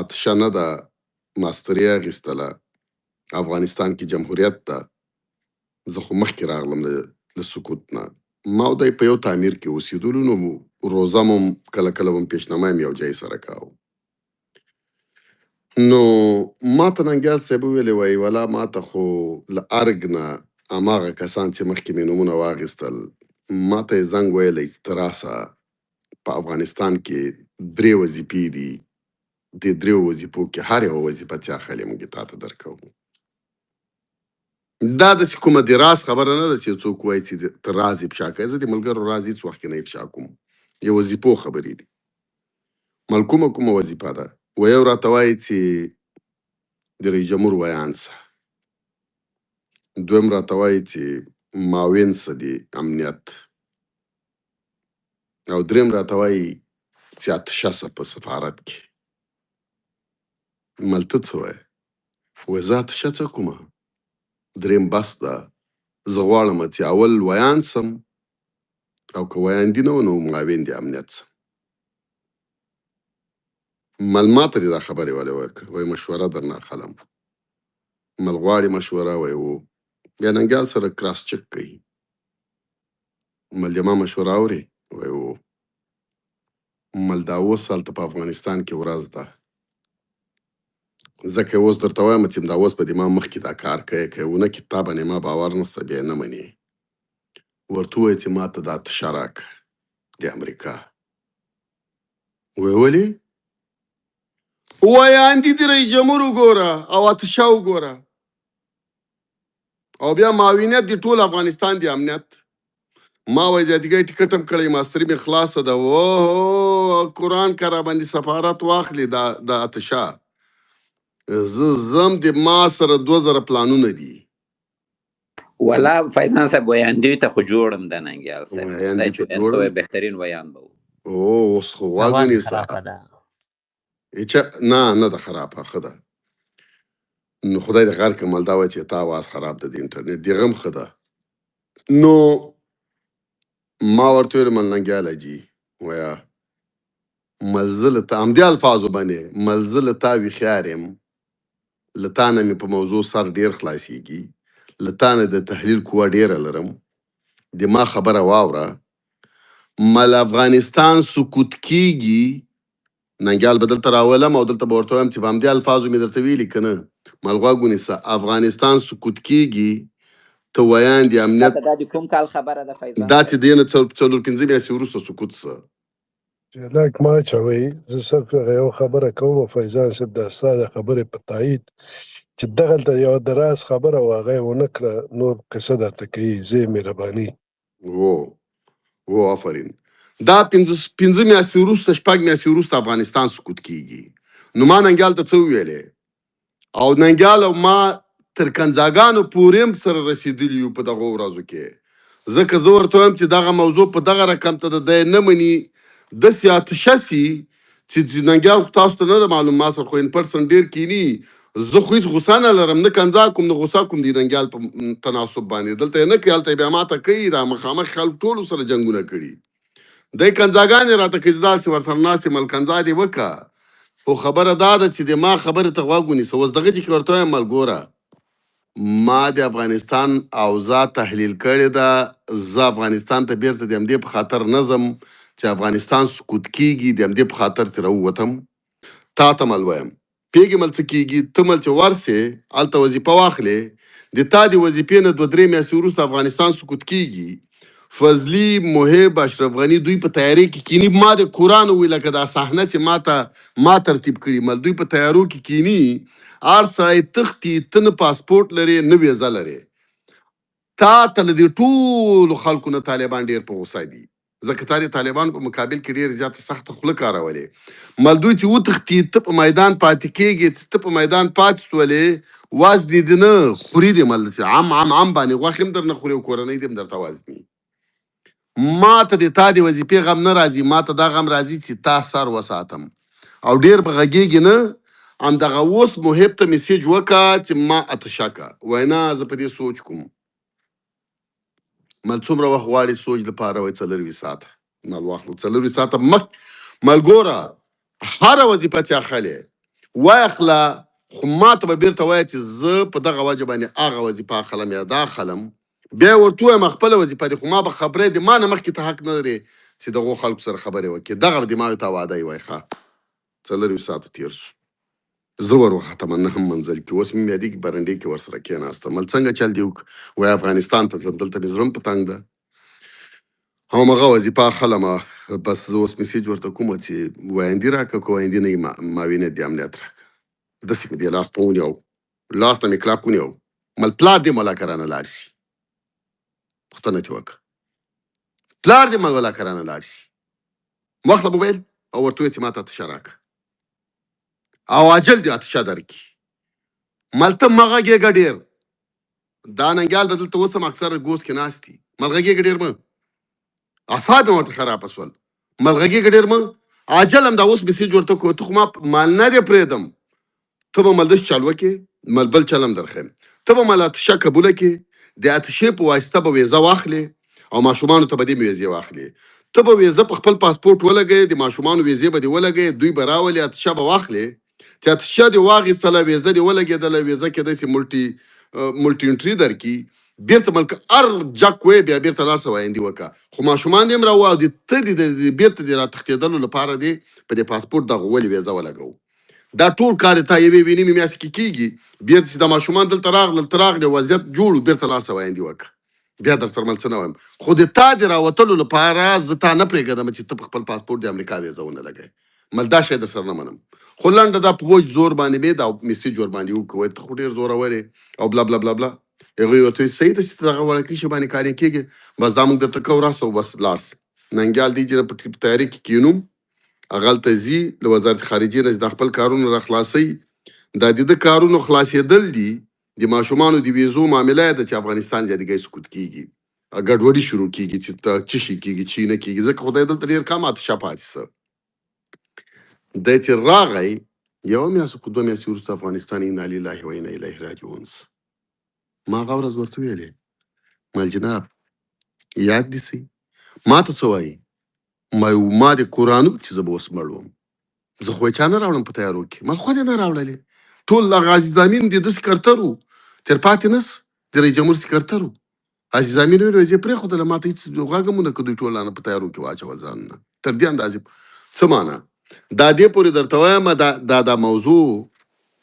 اتشه نه ده، ماستري یې اخیستله، افغانستان کې جمهوریت ده. زه خو مخکې راغلم له سکوت نه. ما او دی په یو تعمیر کې اوسېدلو، نو روزه مو کله کله به مو پیشنما هم یو ځای سره کاوه. نو ما ته ننګیال صاحب وویلې، وایي ولا ما ته خو له ارګ نه هماغه کسان چې مخکې مې نومونه واخیستل، ما ته یې زنګ ویلی چې ته راسه، په افغانستان کې درې وظیفې دي، دې دریو وظیفو کې هر یوه وظیفه چې اخلې موږ یې تا ته درکوو. دا داسې کومه د راز خبره نه ده چې څوک وایي چې ته راز افشا کوې. زه د ملګرو راز هېڅ وخت کې نه افشا کوم، یو وظیفو خبرې دي. مل کومه کومه وظیفه ده؟ و یو راته وایي چې د رئیس جمهور ویاند سه، دویم راته وایي چې معاون سه د امنیت، او دریم راته وایي چې اتشه سه په سفارت کې. مل ته څه وایې؟ وایي زه اتشه څه کومه، دریم بس ده، زه غواړم چې اول ویاند سم، او که ویاندي نه و نو معاون د امنیت سم. مل ما ته دې دا خبرې ولې وکړې؟ وایي مشوره درنه اخلم. مل غواړي مشوره؟ وایي وو. بیا ننګیال سره کراس چک کوي، مل د ما مشوره اوري؟ وایي وو. مل دا اوس هلته په افغانستان کې ورځ ده، ځکه اوس درته وایم چې دا اوس به د ما مخکې دا کار کوي، که ونه کړي تا باندې ما باور نشته، بیا یې نه مني. ورته ووایه چې ما ته دا تشه راکړه د امریکا. وایي ولې؟ ویاندي د رئیس جمهور وګوره او اتشه وګوره، او بیا معاونیت د ټول افغانستان د امنیت. ما وایي زیاتګی ټیکټ هم کړی، ماستري مې خلاصه ده، اوه قرآن که را باندې سفارت واخلي دا د اتشه، زه ځم، د ما سره 2000 پلانونه دي. ولا فیضان صاحب، ویاندوی ته خو جوړم د ننګیال صاحب، خدای ویاندي چې ته ویاند جوړم؟ سوی بهترین ویاند به و. او اوس خو غوږ اواز ونیسه. خرابه ده. هیچا نه نه ده خرابه، ښه ده. نو خدای دې غر کړه، مل دا وایي چې تا اواز خراب ده د انټرنیټ، دې غم ښه ده. نو ما ورته ویل مل ننګیاله جي، وایه مل زه له تا همدې الفاظو باندې، مل زه له تا هوښیار یم، له تا نه مې په موضوع سر ډېر خلاصېږي، له تا نه د تحلیل قوه ډېره لرم، د ما خبره واوره. مل افغانستان سقوط کیږي، ننګیال به دلته راولم او دلته به ورته وایم چې په همدې الفاظو مې درته ویلي که نه. مل غوږ ونیسه، افغانستان سقوط کیږي، ته ویاند یې امنیت. دا د کوم کال خبره ده فیضان دا صاحب؟ چې دی نه 4-5 میاشتې وروسته سقوط سه. لاک ما چوي، زه صرف هغه یو خبره کوم فیضان صاحب، د ستا د خبرې په تایید چې دغلته یو دراز خبره وه، هغه یې ونه کړه، نور قصه درته کوي. زه مهرباني. وو وو، آفرین. دا 5 میاشتې وروسته، 6 میاشتې وروسته افغانستان سقوط کیږي. نو ما ننګیال ته څه وویلې، او ننګیال او ما تر کنځاګانو پورې هم سره رسېدلي یو په دغو ورځو کې، ځکه زه ورته وایم چې دغه موضوع په دغه رقم ته د دی نه مني، داسې آتشه سي چې ننګیال خو تاسو ته نه ده معلوم، ما سره خو ان پرسن ډېر کیني، زه خو هېڅ غوسه نه لرم، نه کنځا کوم نه غوسه کوم د ننګیال په تناسب باندې. دلته یې نه کوي، هلته یې بیا ما ته کوي، را مخامخ خلک ټولو سره جنګونه کړي. دی کنځاګانې راته کوي، زه داسې ورسره ناست یم، کنځا دې وکړه، خو خبره دا ده چې د ما خبرې ته غوږ ونیسه. اوس دغه چې ورته وایم، مل ګوره، ما د افغانستان اوضاع تحلیل کړې ده، زه افغانستان ته بیرته د همدې په خاطر نه ځم چې افغانستان سقوط کیږي، د همدې په خاطر ترې راووتم. تا ته مل وایم، پیږي مل څه کیږي، ته مل چې ورسې هلته وظیفه واخلې، د تا د وظیفې نه 2-3 میاشتې وروسته افغانستان سقوط کیږي. فضلي، محب، اشرف غني دوی په تیارې کې کینی. ما د قرآن وویل لکه دا صحنه چې ما ته ما ترتیب کړي، مل دوی په تیارو کې کینی، هر سړی تښتي، ته نه پاسپورټ لرې نه ویزه لرې. تا ته له دې ټولو خلکو نه طالبان ډېر په غوسه دي، ځکه تا د طالبانو په مقابل کې ډېر زیاته سخته خوله کارولې. مل دوی چې وتښتي، ته په میدان پاتې کېږې، چې ته په میدان پاتې سولې، وزني دې نه خوري دې، مل داسې عام عام عام باندې غوښې هم درنه خوري او کورنۍ دې هم درته وزني. ما ته د تا د وظیفې غم نه راځي، ما ته دا غم راځي چې تا سر وساتم، او ډېر به غږېږي نه. همدغه اوس محب ته میسج وکړه چې ما اتشه کړه، وایي نه زه په دې سوچ کوم. مل څومره وخت غواړي سوچ لپاره؟ وایي 24 ساعته. مل واخلو 24 ساعته مخ. مل ګوره، هره وظیفه چې اخلې وایخله، خو ما ته به بېرته وایه چې زه په دغه وجه باندې هغه وظیفه اخلم یا دا اخلم. بیا یې ورته ووایم خپله وظیفه دي، خو ما به خبرې د ما نه مخکې ته حق نه لرې چې دغو خلکو سره خبرې وکړې. دغه به د ما ته وعده یې وای. ښه 24 ساعته تېر شو، زه ور وختم نه هم منزل کې، اوس مې میادې کې برنډې کې ورسره کېناستم. مل څنګه چل دې وکړ؟ وایي افغانستان ته ځم، دلته مې زړه هم په تنګ ده، هماغه وظیفه اخلم. بس زه اوس میسج ورته کوم چې ویندي راکړه، که ویندي نه وي معاونیت د امنیت راکړه. داسې مې دې لاس ته ونیو، لاس ته مې کلک ونیو، مل پلار دې ملا که رانه لاړ شي، پوښتنه ترې وکړه، پلار دې مل ولا که رانه لاړ شي. واخله موبایل او ورته ووایه چې ما ته اتشه راکړه، او عاجل دې اتشه درکړي. مل ته مه غږېږه ډېر، دا ننګیال به دلته اوس هم اکثره ګوس کې ناست دي. مل غږېږه ډېر مه، اعصاب مې ورته خرابه شول. مل غږېږه ډېر مه، عاجل هم دا اوس میسج ورته کوه. ته خو ما مال نه دې پرېږدم، ته به مل داسې چل وکړې، مل بل چل هم درښیم. ته به مل اتشه قبوله کړې، د اتشې په واسطه به ویزه واخلې او ماشومانو ته به دې ویزې واخلې. ته به ویزه په خپل پاسپورټ ولګوې، د ماشومانو ویزې به دې ولګوې، دوی به راولي، اتشه به واخلې. چې اتشه دې واخیستله، ویزه دې ولګېدله، ویزه کېدای شي ملټي انټري درکړي، بیرته ملک هر جک وې، بیا بیرته لاړ شه وایندي وکړه. خو ماشومان دې هم راوړه او دې ته دې د بیرته دې راتښتېدلو لپاره دې په دې پاسپورټ دغه ولې ویزه ولګوو. دا ټول کار تا یوې وینې میاشتې کې کېږي. بیرته چې دا ماشومان دلته راغلل، ته راغلې، وضعیت جوړ و، بیرته لاړ شه وایندي وکړه. بیا در سره مل څه نه وایم، خو د تا د راوتلو لپاره زه تا نه پرېږدم چې ته په خپل پاسپورټ د امریکا ویزه ونه لګوې. مل دا شی در سره نه منم. خو لنډه دا په وج زور باندې مې دا میسج ور باندې وکړ، وایي ته خو ډېر زورور یې او بلا بلا بلا بلا. هغوی ورته وویل صحیح ده چې ته دغه وړکي شی باندې کارې کېږي، بس دا موږ درته کوو، راسه او بس لاړ شه. ننګیال دی چې په تیاري کې کینوم، هغه هلته ځي له وزارت خارجې نه چې دا خپل کارونه راخلاصوي. دا د ده کارونو خلاصېدل دي، د ماشومانو د ویزو معامله ده چې افغانستان زیادګی سقوط کېږي، ګډوډي شروع کېږي چې ته څه شي کېږي چې نه کېږي، ځکه خدای دلته ډېر کم آتشه پاتې سه. دی چې راغی یوه میاشت که 2 میاشتې وروسته افغانستان انا لله و انا الیه راجعون سو. ما هغه ورځ ورته ویلې، مل جناب یاد دې سي ما ته څه وایي؟ ما د قرآن چې زه به اوس مړ وم، زه خو یې چا نه راوړم په تیارو کې، مل خو دې نه راوړلې. ټول هغه عزیز امین د ده سکرتر و، تر پاتې نه سو، د رئیس جمهور سکرتر و. عزیز امین ویل زه یې پرېښودله، ما ته هېڅ غږ هم ونه کړ، دوی ټول رانه په تیارو کې واچول ځانونه. تر دې اندازې څه معنا دا دې پورې درته وایم، دا دا دا موضوع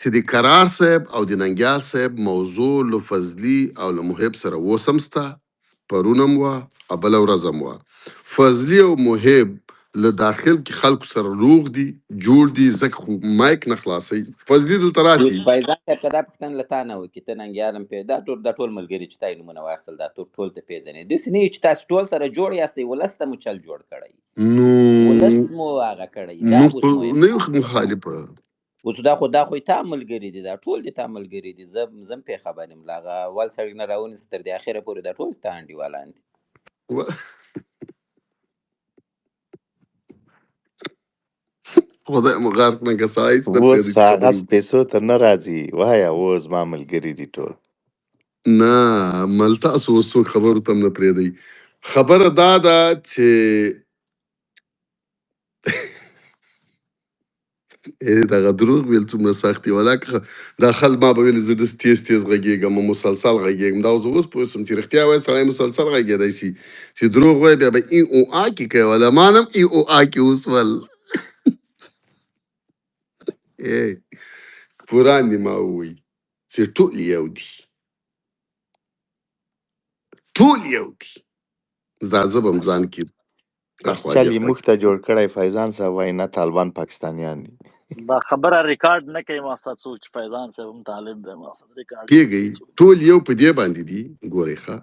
چې د قرار صاحب او د ننګیال صاحب موضوع له فضلي او له محب سره اوس هم سته، پرون هم وه او بله ورځ هم وه. فضلي او محب له داخل کې خلکو سره روغ دي، جوړ دي، ځکه خو مایک نه خلاصوي. فضلي دلته اوس راسي. فیضان صاحب که دا پوښتنه له تا نه وکړي، ته ننګیال هم دا ټول، دا ټول ملګري چې تا یې نومونه واخیستل، دا ټول ټول ته پېژنې، داسې نه وي چې تاسو ټول سره جوړ یاستئ، ولس ته مو چل جوړ کړی، نو ولس مو هغه کړی، دا موږ اوس خو مهمه نه یو ده. مخالفه. اوس دا خو تا ملګري دي، دا ټول دي تا ملګري دي. زه زم پې خبر یم، له هغه اول سړي نه راونیسه تر دې اخره پورې دا ټول تا انډیوالان دي. خدای مو غرق نه که سړی هېڅ نه اوس پرېږدي خو چې هغه خبرې وکړي. پیسو ته نه راځي، وایه اوس زما ملګري دي ټول. نه مل، تاسو اوس څوک خبرو ته هم نه پرېږدئ. خبره دا ده چې دغه دروغ ویل څومره سخت دي، ولاکه دا خل ما به ویل زه داسې تیز تیز غږېږم او مسلسل غږېږم. دا اوس اوس پوه شوم چې رښتیا وایي سړی مسلسل غږېدای شي، چې دروغ وایي بیا به ای او آ کې کوي، ولا ما نه هم ای او آ کې اوس ول. قرآن دې ما ووایي چې ټول یو دي، ټول یو دي. دا زه به هم بس ځان کې بس اخوا چل دې یې خوا موږ کې ته جوړ کړی. فیضان صاحب وایي نه، طالبان پاکستانیان دي. دا خبره ریکارډ نه کوي ما سره څوک چې فیضان صاحب هم طالب دی، ما سره ریکارډ نه پیږئ کوي څوک. ټول یو په دې باندې دي. ګورئ ښه،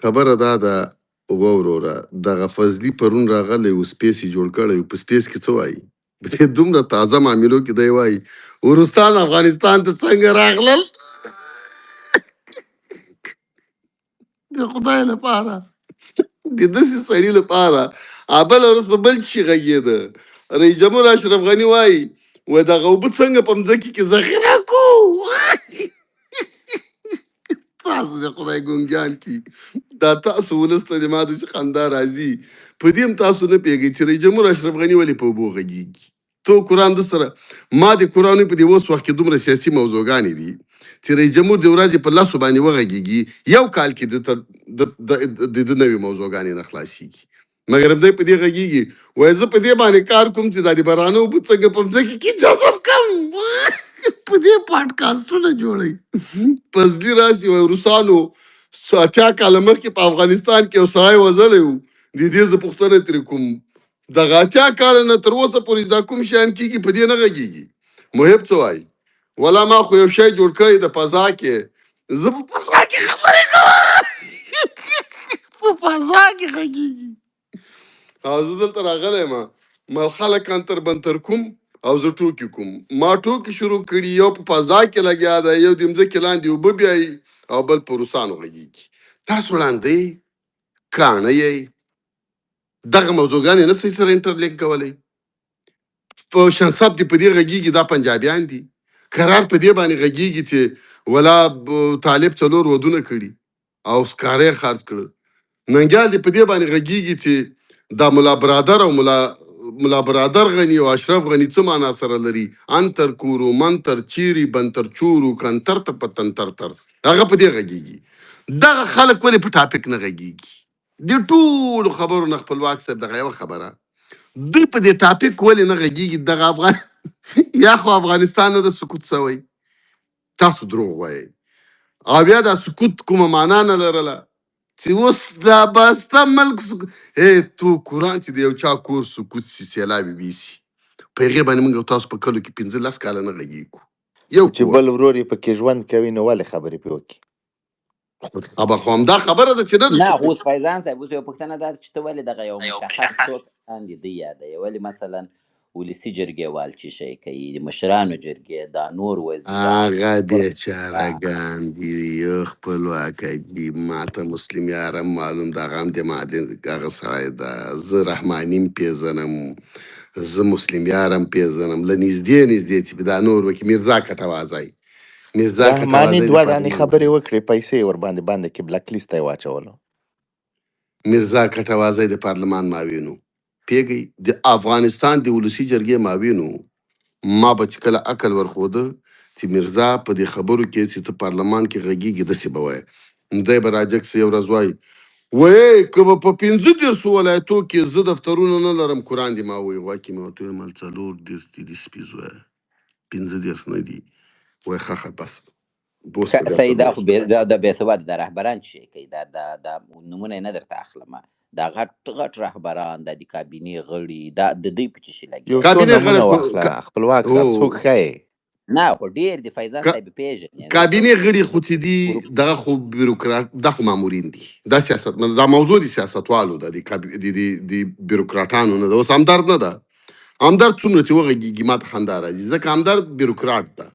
خبره دا ده وروره، دغه فضلي پرون راغلی و، سپیس یې جوړ کړی و. په سپیس کې څه وایي؟ په دې دومره تازه معاملو کې دی وایي وروسان افغانستان ته څنګه راغلل؟ د خدای لپاره، د داسې سړي لپاره بله ورځ په بل شي غږېده. رئیس جمهور اشرف غني وایي و دغه اوبه څنګه په مځکې کې ذخیره کو؟ تاسو د خدای ګونګیان کی، دا تاسو ولس ته د ما داسې خندا راځي. په دې هم تاسو نه پوهېږئ چې رئیس جمهور اشرف غني ولې په اوبو غږېږي. تو قرآن د سره ما د قرآن په دې اوس وخت کې دومره سیاسي موضوعګانې دي چې رئیس جمهور د ورځې په لسو باندې وغږېږي، یو کال کې د ته د ده نوې موضوعګانې نه خلاصېږي. مګر هم دی په دې غږېږي، وایي زه په دې باندې کار کوم چې دا د بارانو اوبه څنګه په مځکې کې جذب کړم. په دې پاډکاسټونه جوړوي. فضلي راسي وایي روسانو 80 کاله مخکې په افغانستان کې یو سړی وژلی و، د دې زه پوښتنه ترې کوم. دغه 80 کاله نه تر اوسه پورې دا کوم شیان کېږي په دې نه غږېږي. محب څه وایي؟ ولا ما خو یو شی جوړ کړی د فضا کې، زه په فضا کې خبرې کوم، په فضا کې غږېږي. او زه دلته راغلی یم، ما خلک انتر بنتر کوم او زه ټوکې کوم. ما ټوکې شروع کړي، یو په فضا کې لګیا دی، یو د مځکې لاندې اوبه بیایي او بل په روسانو غږېږي. تاسو وړاندې کاڼه یئ، دغه موضوعګانې نه سئ سره انټرلینک کولی. په شنسب دې په دې غږېږي دا پنجابیان دي، قرار په دې باندې غږېږي چې ولا طالب 4 ودونه کړي او سکاره یې خرڅ کړه. ننګیال دې په دې باندې غږېږي چې دا ملا برادر او ملا برادر غني او اشرف غني څه معنا سره لري، انتر کورو منتر چیري بنتر چورو کنتر ته پتنتر تر، هغه په دې غږېږي. دغه خلک ولې په ټاپک نه غږېږي؟ دې ټولو خبرو نه خپلواک صاحب دغه یوه خبره دوی په دې ټاپک ولې نه غږېږي؟ دغه افغان یا خو افغانستان نه د سکوت سوی، تاسو دروغ وایئ، او بیا دا سکوت کومه معنا نه لرله چې اوس دا بسته ملک سکوت. هی تو قرآن چې د یو چا کور سکوت سي، سیلاب یې ویسي، په هغې باندې موږ او تاسو په کلو کې 15 کاله نه غږېږو. یو خو چې کور بل ورور یې پکې ژوند کوي نو ولې خبرې پرې وکړي؟ ابا خو همدا خبره ده چې نه د نه سکوت. اوس فیضان صاحب، اوس یو پوښتنه دا ده چې ته ولې دغه یو مشخص څو کسان دي دی یادوې؟ ولې مثلا ولسي جرګې وال چې شی کوي، د مشرانو جرګې، دا نور وزیران، هغه بیچارهګان دي، یو خپلواک دي. ما ته مسلم یارم معلوم ده، هغه هم د معدن هغه سړی ده. زه رحمانیم پېژنم، زه مسلم یارم پېژنم له نږدې نږدې، چې دا نور وکي. میرزا کټوازی، میرزا رحماني کټوازی د دوه دانې پارلمان خبرې وکړې، پیسې یې ورباندې باندې کې بلک لیست ته یې واچولو. میرزا کټوازی د پارلمان معاون و، پوهېږئ، د افغانستان د ولسي جرګې معاون و. ما به چې کله عقل ورښوده چې میرزا په دې خبرو کې چې ته پارلمان کې غږېږي داسې به وایې، نو دی به راجګ سي یو ورځ وایي وایي که به په 35 ولایتو کې زه دفترونه نه لرم، قرآن دې ما وایي. غوا کې مې ورته وویل مل 34 دي د سپي زویه. 35 نه دي. وای ښه ښه بس اوس به بیا صحیح، دا 40. خو دا د بې سواده د رهبران چې کوي، دا دا دا نمونه نه درته اخلم، دا غټ غټ رهبران، دا د کابینې غړي، دا د دوی په څه شي لګیا یو دي؟ څو کابینې غړي نمونه خو واخله خپلواک او صاحب، څوک ښایې؟ نه خو ډیر دي، فیضان صاحب پیژني یو څو کابینې غړي خو چې دي ګروپ. دغه خو بیروکرات، دا خو مامورین دي، دا سیاست دا موضوع دي سیاستوالو ده، د دي د بیروکراټانو نه ده. اوس همدرد نه ده، همدرد څومره چې وغږېږي ما ته خندا راځي، ځکه همدرد بیروکراټ ده،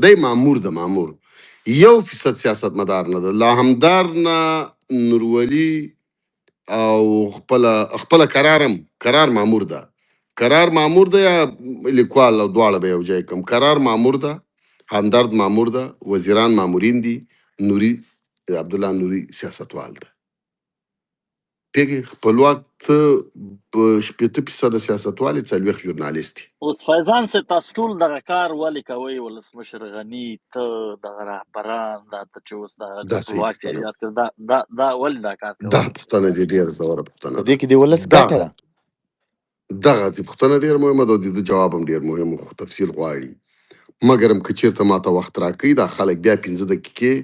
دی مامور ده، مامور 1% سیاستمدار نه ده. له همدرد نه نورولي او خپل قرارم قرار مامور ده، قرار مامور ده یا لیکوال او دواړه به یو ځای کوم. قرار مامور ده، همدرد مامور ده، وزیران مامورین دي، نوري عبدالله نوري سیاستوال ده. پیږي خپلواک ته په 60% سیاستوال، 40 ژورنالیست دي. اوس فیضان صاحب، تاسو ټول دغه کار ولې کوئ؟ ولسمشر غني ته دغه رهبران، دا ته چې اوس دغه دا صحیح خپلواک پوښتنه یې ده، یاد کړ، دا دا دا ولې دا کار دا کوئ؟ پوښتنه دې ډېره ژوره پوښتنه په ده. دې کې د ولس دا ګټه ده. دغه دې پوښتنه ډېره مهمه ده او د ده جواب هم ډېر مهم و، خو تفصیل غواړي. مګرم که چېرته ما ته وخت راکوي دا خلک بیا 5 دقیقې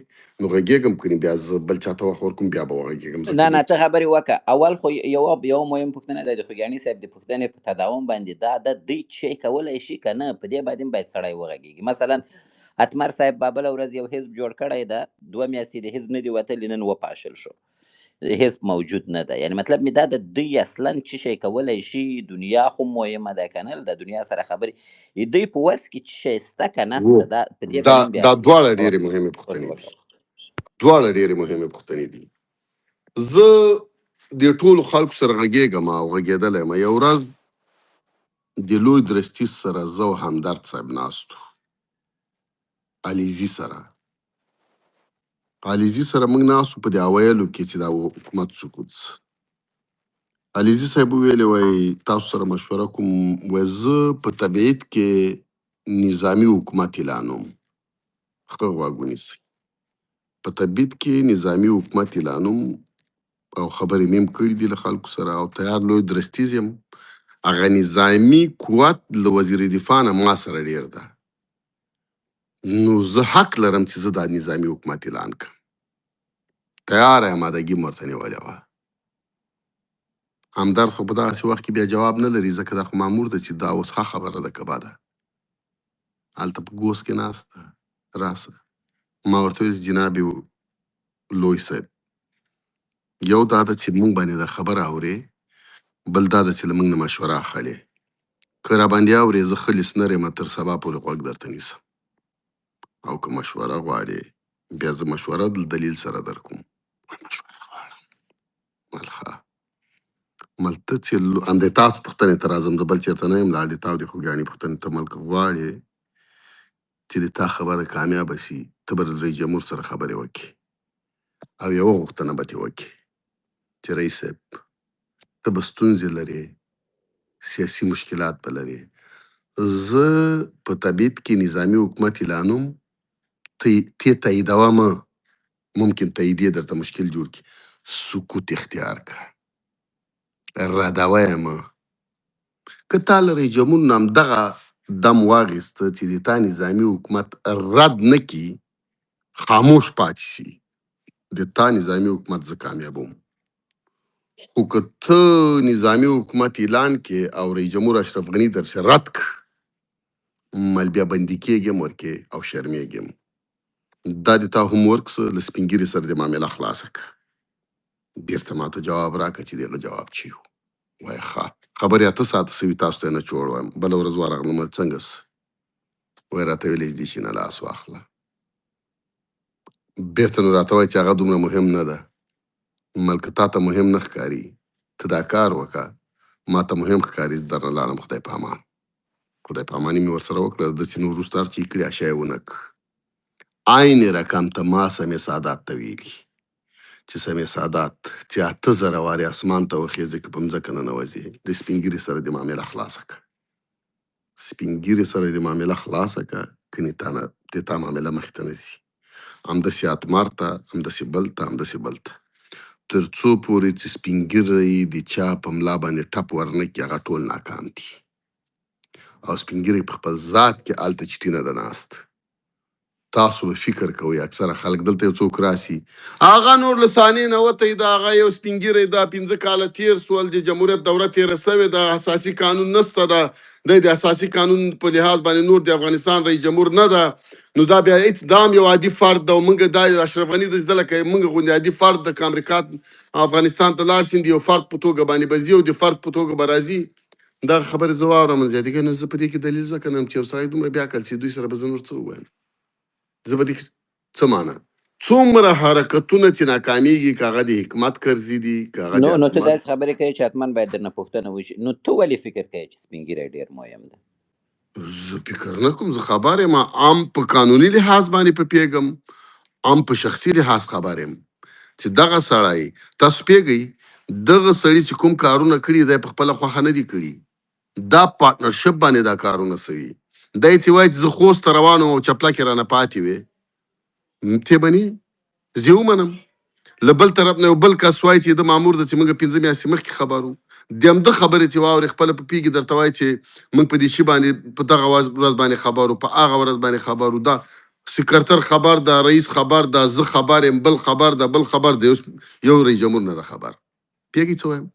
نو غږېږم، کنې بیا زه بل چا ته وخت ورکوم بیا به وغږېږم، ځکه نه نه ډېر ته خبرې وکړه. اول خو یو مهم پوښتنه ده د خوږیاڼي صاحب د پوښتنې په تداوم باندې، دا د دوی چې کولی شي که نه، په دې باندې هم باید سړی وغږېږي. مثلا اتمر صاحب بابل ورځ یو حزب جوړ کړی ده، 2 میاشتې د حزب نه دی وتلی، نن وپاشل شو، حزب موجود نه ده. یعنی مطلب مې دا د دوی اصلا څه شی کولی شي؟ دنیا خو مهمه ده که نه، د دنیا سره خبرې دوی په وس کې څه شی شته که نه وو. شته، دا په دې دا باندې هم بیا دا دواړه ډېرې مهمې پوښتنې دي، دواړه ډېرې مهمې پوښتنې دي. زه د ټولو خلکو سره غږېږم او غږېدلی یم. یو ورځ د لوی درستیز سره زه او همدرد صاحب ناست وو، علیزي سره، علیزي سره موږ ناست وو په دې اوایلو کې چې دا حکومت سقوط سو. علیزي صاحب وویلې وایي تاسو سره مشوره کوم، وایي زه په تبعید کې نظامي حکومت اعلانوم. ښه غوږ ونیسئ، په تبعید کې نظامي حکومت اعلانوم او خبرې مې هم کړې دي له خلکو سره او تیار لوی درستیز یم. هغه نظامي قوت له وزیر دفاع نه ما سره ډېر ده، نو زه حق لرم چې زه دا نظامي حکومت اعلان کړم. تیاره آمادګي مې ورته نیولې وه. همدرد خو په دغسې وخت کې بیا جواب نه لري، ځکه دا خو مامور ده چې دا اوس ښه خبره ده که بده. هلته په ګوس کې ناست ده، راسه. ما ورته وویل جناب لوی صاحب، یو دا ده چې موږ باندې دا خبره اورې، بل دا ده چې له موږ نه مشوره اخلې. که را باندې اورې زه ښه لیسنر یم، تر سبا پورې غوږ درته نیسم، او که مشوره غواړې بیا زه مشوره د دلیل سره درکوم. وایي مشوره غواړم. مل ښه، مل ته چې همدې تاسو پوښتنې ته راځم، زه بل چېرته نه یم لاړ، د تا او د خوږیاڼي پوښتنې ته. مل که غواړې چې د تا خبره کامیابه شي، ته به له رئیس جمهور سره خبرې وکړې او یوه غوښتنه به ترې وکړې چې رئیس صاحب ته به ستونزې لرې، سیاسي مشکلات به لرې، زه په تبعید کې نظامي حکومت اعلانوم، ته یې تاییدوه مه، ممکن تایید یې درته مشکل جوړ کړي، سکوت اختیار کړه، ردوه یې مه. که تا له رئیس جمهور نه همدغه دم واخیسته چې د تا نظامي حکومت رد نه کړي، خاموش پاتې شي، د تا نظامي حکومت زه کامیابوم. خو که ته نظامي حکومت اعلان کړې او رئیس جمهور اشرف غني درسې رد کړ، مل بیا بندي کېږم ورکې او شرمېږم. دا د تا هم ورک سه، له سپین ږیري سره دې معامله خلاصه کړه، بېرته ما ته جواب راکړه چې د هغه جواب چی و. وایي ښه خبرې 8 ساعته سوي، تاسو ته یې نه چوړ وایم. بله ورځ ورغلم، ویل څنګه سه؟ وایي راته ویل یې دې شي نه لاس واخله. بېرته نو راته وایي چې هغه دومره مهم نه ده. مل که تا ته مهم نه ښکاري ته دا کار وکړه، ما ته مهم ښکاري، زه درنه لاړم خدای په امان. خدای په اماني مې ورسره وکړه، داسې نور وروسته هر څه یې کړي اشیا یې ونه کړ. عین رقم ته ما سمې سادات ته ویلي چې سمې سادات چې 8000 وارې اسمان ته وخېژې که په مځکه ننوځې، د سپین ږیري سره دې معامله خلاصه کړه، سپین ږیري سره دې معامله خلاصه کړه، کنې تا نه د تا معامله مخې ته نه ځي. همداسې اتمر ته، همداسې بل ته، همداسې بل ته، تر څو پورې چې سپین ږیری د چا په ملا باندې ټپ ورنه کړي هغه ټول ناکام دي. او سپین ږیری په خپل ذات کې هلته چټي نه ده ناست. تاسو به فکر کوئ، اکثره خلک دلته یو څوک راسي، هغه نور له صحنې نه وتی ده، هغه یو سپین ږیری ده، 5 کاله تېر سول، د جمهوریت دوره تېره سوې ده، اساسي قانون نسته ده، دی د اساسي قانون په لحاظ باندې نور د افغانستان رئیس جمهور نه ده، نو دا بیا هیڅ دام یو عادي فرد ده. او موږ دا اشرف غني د زده لکه موږ غوندې عادي فرد ده، که امریکا افغانستان ته لاړ شي، د یو فرد په توګه باندې به ځي او د فرد په توګه به راځي. دا خبرې زه واورم زیاتې کوي، نو زه په دې کې دلیل ځکه نه یم چې یو سړی دومره بیا عقل چې دوی سره به زه نور څه ووایم؟ زه به دې څه معنا څومره حرکتونه چې ناکامیږي، که هغه د حکمت کرزي دي، که هغه د نو ته اتمر. داسې خبرې کوې چې حتما باید درنه پوښتنه وشي. نو ته ولې فکر کوې چې سپین ږیری ډېر مهم ده؟ زه فکر نه کوم، زه خبر یم. عام په قانوني لحاظ باندې په پیږم، عام په شخصي لحاظ خبر یم چې دغه سړی، تاسو پیږئ، دغه سړي چې کوم کارونه کړي دی، په خپله خوښه نه دي کړي، دا partnership باندې دا کارونه سوي. دی چې وایي چې زه خوست ته روان وم او چپلکې رانه پاتې وې، ته به نه زه یې ومنم. له بل طرف نه یو بل کس وایي چې د مامور ده چې موږ 5 میاشتې مخکې خبر وو. د همده خبرې چې واورې، خپله په پیږي درته وایي چې موږ په دې شي باندې په دغه ورځ باندې خبر وو، په هغه ورځ باندې خبر وو. دا سکرتر خبر ده، رئیس خبر ده، زه خبر یم، بل خبر ده، بل خبر ده، یو رئیس جمهور نه ده خبر. پیږي څه وایم؟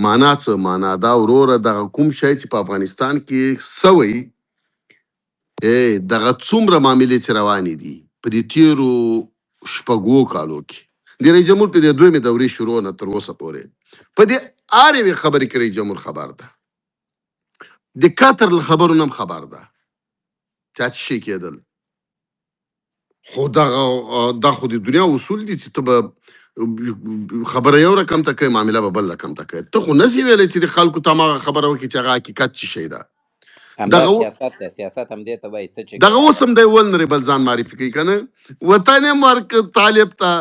معنا څه؟ معنا دا وروره، دغه کوم شی چې په افغانستان کې سوی، دغه څومره معاملې چې روانې دي په دې تیرو 6 کالو کې، د رئیس جمهور په دې دویمې دورې شروع نه تر اوسه پورې، په دې هرې یوې خبرې کې رئیس جمهور خبر ده، د قطر له خبرو نه هم خبر ده چې څه شي کېدل. خو دغه دا خو د دنیا اصول دي چې ته به خبره یو رقم ته کوې، معامله به بل رقم ته کوې. ته خو نسی ویلی چې د خلکو ته هماغه خبره وکړي چې هغه حقیقت څه شی ده. همدا دغه سیاست ده، سیاست هم دې ته وایي، څه چې دغه کوي اوس هغه هم دی ول بل ځان معرفي کوي که نه، وطن یې ورک طالب ته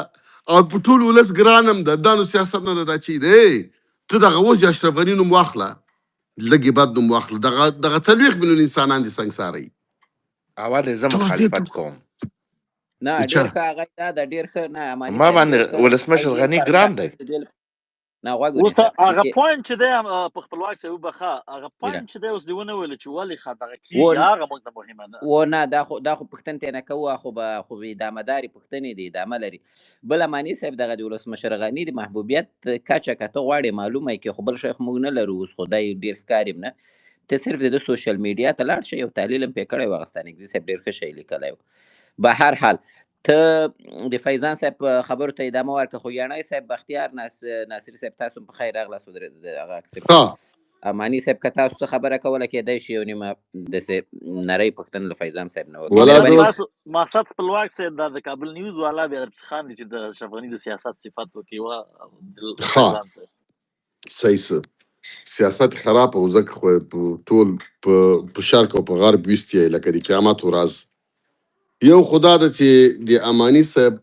او په ټول ولس ګران هم ده. دا نو سیاست نه ده، دا چی دی؟ ته دغه اوس د اشرف غني نوم واخله، لږ بد نوم واخله، دغه 40 میلیون انسانان دي سنګساري. اول یې زه ته اوس دې ته مخالفت کوم. نه. د چا ډېر ښه هغه دا ده، ډېر ښه. نه اماني ما صاحب، باندې ډېر ښه هغه ولسمشر دې غني لپاره نه ګران دی. اوس د دې نه غوږ اوس ونیسه د هغه دې پوینټ چې دی، په خپلواک صاحب وبخښه، هغه ویره پوینټ چې دی اوس دی ونه ویل چې ولې ښه دغه و کیږي، هغه موږ ته مهمه ده. و نه، دا خو پوښتنه ترې نه کوه، خو به خو به ادامه داري پوښتنې دي، ادامه لري. بل اماني صاحب، دغه د ولسمشر غني د محبوبیت کچه که ته غواړې معلومه کړې، خو بل شی خو موږ نه لرو اوس، خو دی ډېر ښکاري نه، ته صرف د ده سوشل میډیا ته لاړ شه. یو تحلیل هم پرې کړی و، هغه ستانکزي صاحب ډېر ښه شی لیکلی و. به هر حال، ته د فیضان صاحب په خبرو ته ادامه ورکړه. خو یاڼی صاحب، بختیار ناصري صاحب، تاسو هم په خیر راغلاست. هغه اکسپټ ها. کړه. اماني صاحب، که تاسو څه خبره کوله، کېدای شي یو نیمه داسې نری پوښتنه له فیضان صاحب نه وکړي. ولا مقصد زه مهرباني اوس وکړئ. تاسو مقصد خپلواک صاحب، دا د کابل نیوز والا بیا درپسې خاندي چې د اشرف غني د سیاست صفت وکړي وا ها. فیضان صاحب. صحیح څه سیاست خراب او ځکه خو یې په ټول په شرق او په غرب ویستی لکه د قیامت ورځ. یو خدا ده چې د امانی صاحب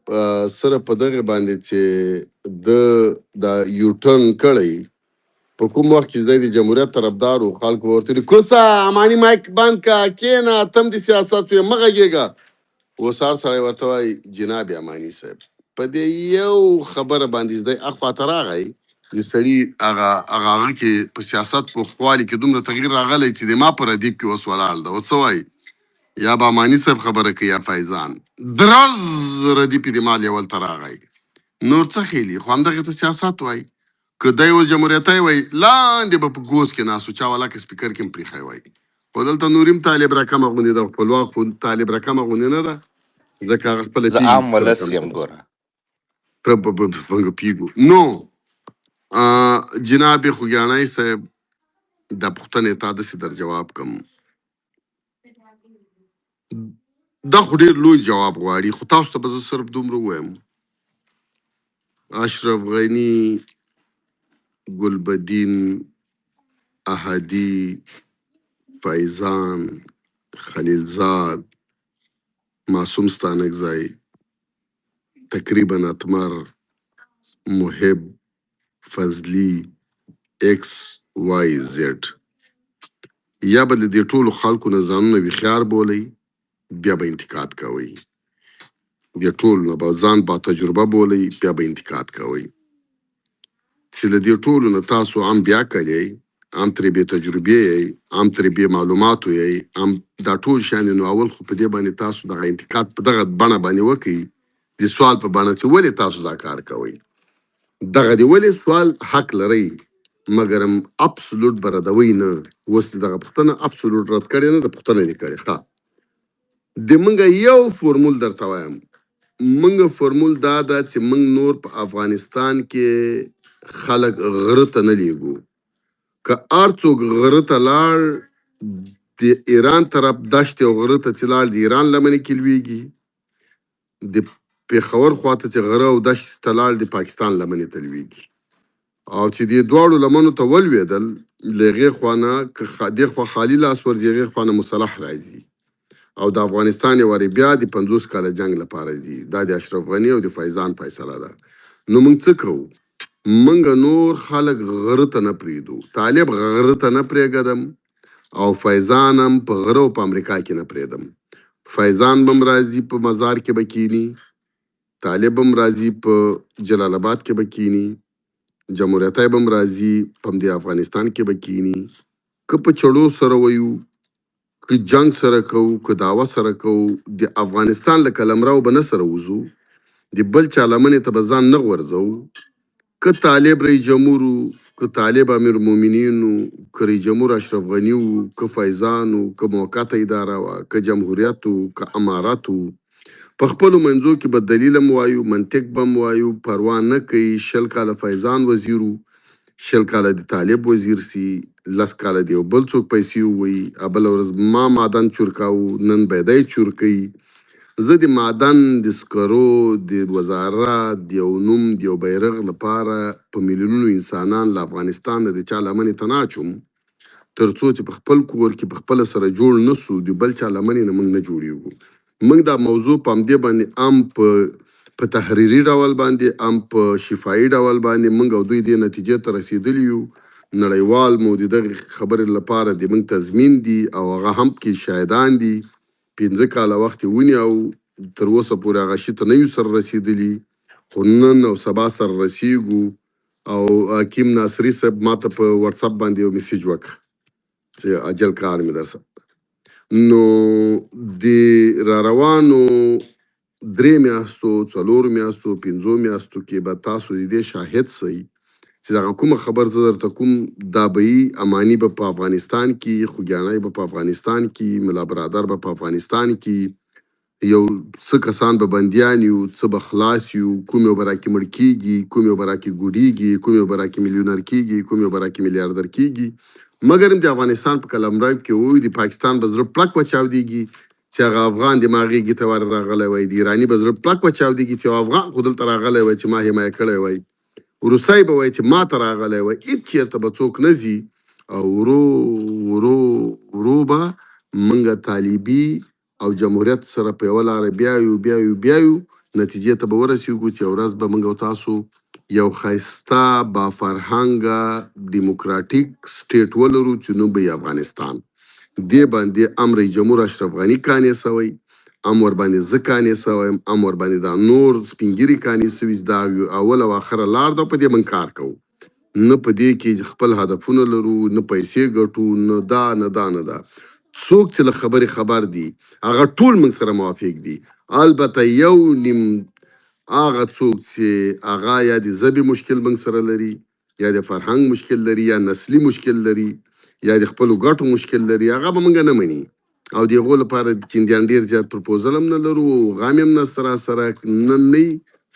سره په دغه باندې چې د دا یوټرن کړی، په کوم وخت کې چې دی د جمهوریت طرفدار و، خلکو ورته ویل کوسه امانی مایک بند کا، کېنه، تم د سیاست وې، مه غږېږه. اوس هر سړی ورته وایي جناب امانی صاحب. په دې یو خبره باندې چې دی اخوا ته راغی، د سړي هغه کې په سیاست په خوالي کې دومره تغییر راغلی چې د ما په ردیف کې اوس ولاړ ده. اوس څه وایي؟ یا به امانی صاحب خبره کوي یا فیضان. درز ردیف د ما لیول ته راغی. نور څه خېلي؟ خو همدغه ته سیاست وای. که دی اوس جمهوریتي وای، لاندې به په ګوز کې ناست و، چا ولا که سپیکر کې هم پریښی وای. خو دلته نوریم طالب رقمه غوندې ده، خپلواک خو طالب رقمه غوندې نه ده، ځکه هغه خپله زه پیږي عام چې څه ولس رقم یم ده. ګوره. ته به پیږو. نو جناب خوږیاڼی صاحب، دا پوښتنې تا داسې در جواب کم، دا خو ډېر لوی جواب غواړي، خو تاسو ته به زه صرف دومره ووایم: اشرف غني، ګلبدین، احدي، فیضان، خلیلزاد، معصوم ستانکزی، تقریبا اتمر، محب، فضلی، ایکس وای زیډ، یا به له دې ټولو خلکو نه ځانونه هوښیار بولئ، بیا به انتقاد کوئ. دې ټولو نه به ځان با تجربه بولئ، بیا به انتقاد کوئ. چې له دې ټولو نه تاسو هم بیا کلی هم ترې بې تجربې یئ، هم ترې بې معلوماتو یئ، هم دا ټول شیان دي. نو اول خو په دې باندې تاسو دغه انتقاد په دغه بڼه باندې وکړئ، د سوال په بڼه چې ولې تاسو دا کار کوئ، دغه دی ولې سوال حق لرئ، مګرم ابسولوټ به ردوئ نه. اوس دې دغه پوښتنه ابسولوټ رد کړې نه ده، پوښتنه دې کړې. ښه، د مونږ یو فورمول درته وایم. مونږ فورمول دا ده چې مونږ نور په افغانستان کې خلک غره ته نه لیږو. که هر څوک غره ته لاړ، د ایران طرف دشت او غره ته چې لاړ، د ایران لمنې کې لویږي. د پېښور خواته چې غره او دشت ته لاړ، د پاکستان لمنې ته لویږي. او چې دې دواړو لمنو ته ولوېدل، له هغې خوا نه که دې خوا خالي لاس ورځي، هغې خوا نه مسلح راځي. او د افغانستان یو وارې بیا د 50 کاله جنګ لپاره ځي. دا د اشرف غني او د فیضان فیصله ده. نو موږ څه کوو؟ موږ نور خلک غره ته نه پرېږدو. طالب غره ته نه پرېږدم او فیضان هم په غره او په امریکا کې نه پرېږدم. فیضان به هم راځي په مزار کې به کینی، طالب هم راځي په جلال آباد کې به کینی، جمهوریتای به هم راځي په همدې افغانستان کې به کینی. که په چړو سره ویو، که جنگ سره کوو، که دعوه سره کوو، د افغانستان له قلمرو به نه سره وځو، د بل چا لمنې ته به ځان نه غورځوو. که طالب رئیس جمهور و، که طالب امیر مومنین و، که رئیس جمهور اشرف غني و، که فیضان و، که موقته اداره وه، که جمهوریت و، که امارت و، په خپلو منځو کې به دلیل هم وایو، منطق به هم وایو، پروا نه کوي. 20 کاله فیضان وزیر و، 20 کاله د طالب وزیر سي، 10 کاله د یو بل څوک پیسې ووایي، بله ورځ ما معدن چور کاوه، نن به دی چور کوي. زه د معدن د سکرو د وزارت د یو نوم د یو بیرغ لپاره په میلیونونو انسانان له افغانستان نه د چا لمنې ته نه اچوم، تر څو چې په خپل کور کې په خپله سره جوړ نه سو، د بل چا لمنې نه موږ نه جوړیږو. موږ دا موضوع په همدې باندې هم په تحریري ډول باندې هم په شفاهي ډول باندې موږ او دوی دې نتیجې ته رسېدلي یو. نړیوال مو د دغې خبرې لپاره د موږ تضمین دي او هغه هم پکې شاهدان دي. 5 کاله وخت یې ونیو، تر اوسه پورې هغه شي ته نه یو سره رسېدلي، خو نن او سبا سره رسېږو. او حکیم ناصري صاحب ما ته په واتساپ باندې یو میسج وکړ چې عجل کار مې درسره. نو د را روانو 3 میاشتو، 4 میاشتو، 5 میاشتو کې به تاسو د دې شاهد سئ چې دغه کومه خبر زه درته کوم، دا به یي اماني به په افغانستان کې، خوږیاڼی به په افغانستان کې، ملا برادر به په افغانستان کې، یو څه کسان به بندیان یو، څه به خلاص یو، کوم یو به راکې مړ کېږي، کوم یو به راکې ګوډېږي، کوم یو به راکې میلیونر کېږي، کوم یو به راکې میلیاردر کېږي. مګر هم د افغانستان په قلمرو کې وو، د پاکستان به زړه پړک وچاودېږي چې هغه افغان د ما غېږې ته ور راغلی وای، د ایراني به زړه پړک وچاودېږي چې یو افغان خو دلته راغلی وای چې ما حمایه کړی وای، روسۍ به وای چې ما ته راغلی وای. هېڅ چېرته به څوک نه ځي. او ورو ورو ورو به موږ طالبي او جمهوریت سره په یوه لاره بیایو بیایو بیایو، نتیجې ته به ورسېږو چې یو ورځ به موږ او تاسو یو ښایسته با فرهنګه دیموکراتیک سټیټ ولرو چې نوم به یې افغانستان. دې باندې هم رئیس جمهور اشرف غني قانع سوی، هم ورباندې زه قانع سوی یم، هم ورباندې دا نور سپین ږیري قانع سوي چې دا یو اول او اخره لار ده، په دې موږ کار کوو. نه په دې کې خپل هدفونه لرو، نه پیسې ګټو، نه دا نه دا نه دا. څوک چې له خبرې خبر دي هغه ټول موږ سره موافق دي. البته یو نیم هغه څوک چې هغه یا د ژبې مشکل موږ سره لري، یا د فرهنګ مشکل لري، یا نسلي مشکل لري، یا د خپلو ګټو مشکل لري، هغه به موږ نه مني. او د هغو لپاره چندیان ډېر زیات پرپوزل هم نه لرو، غم یې هم نشته را سره. نن نه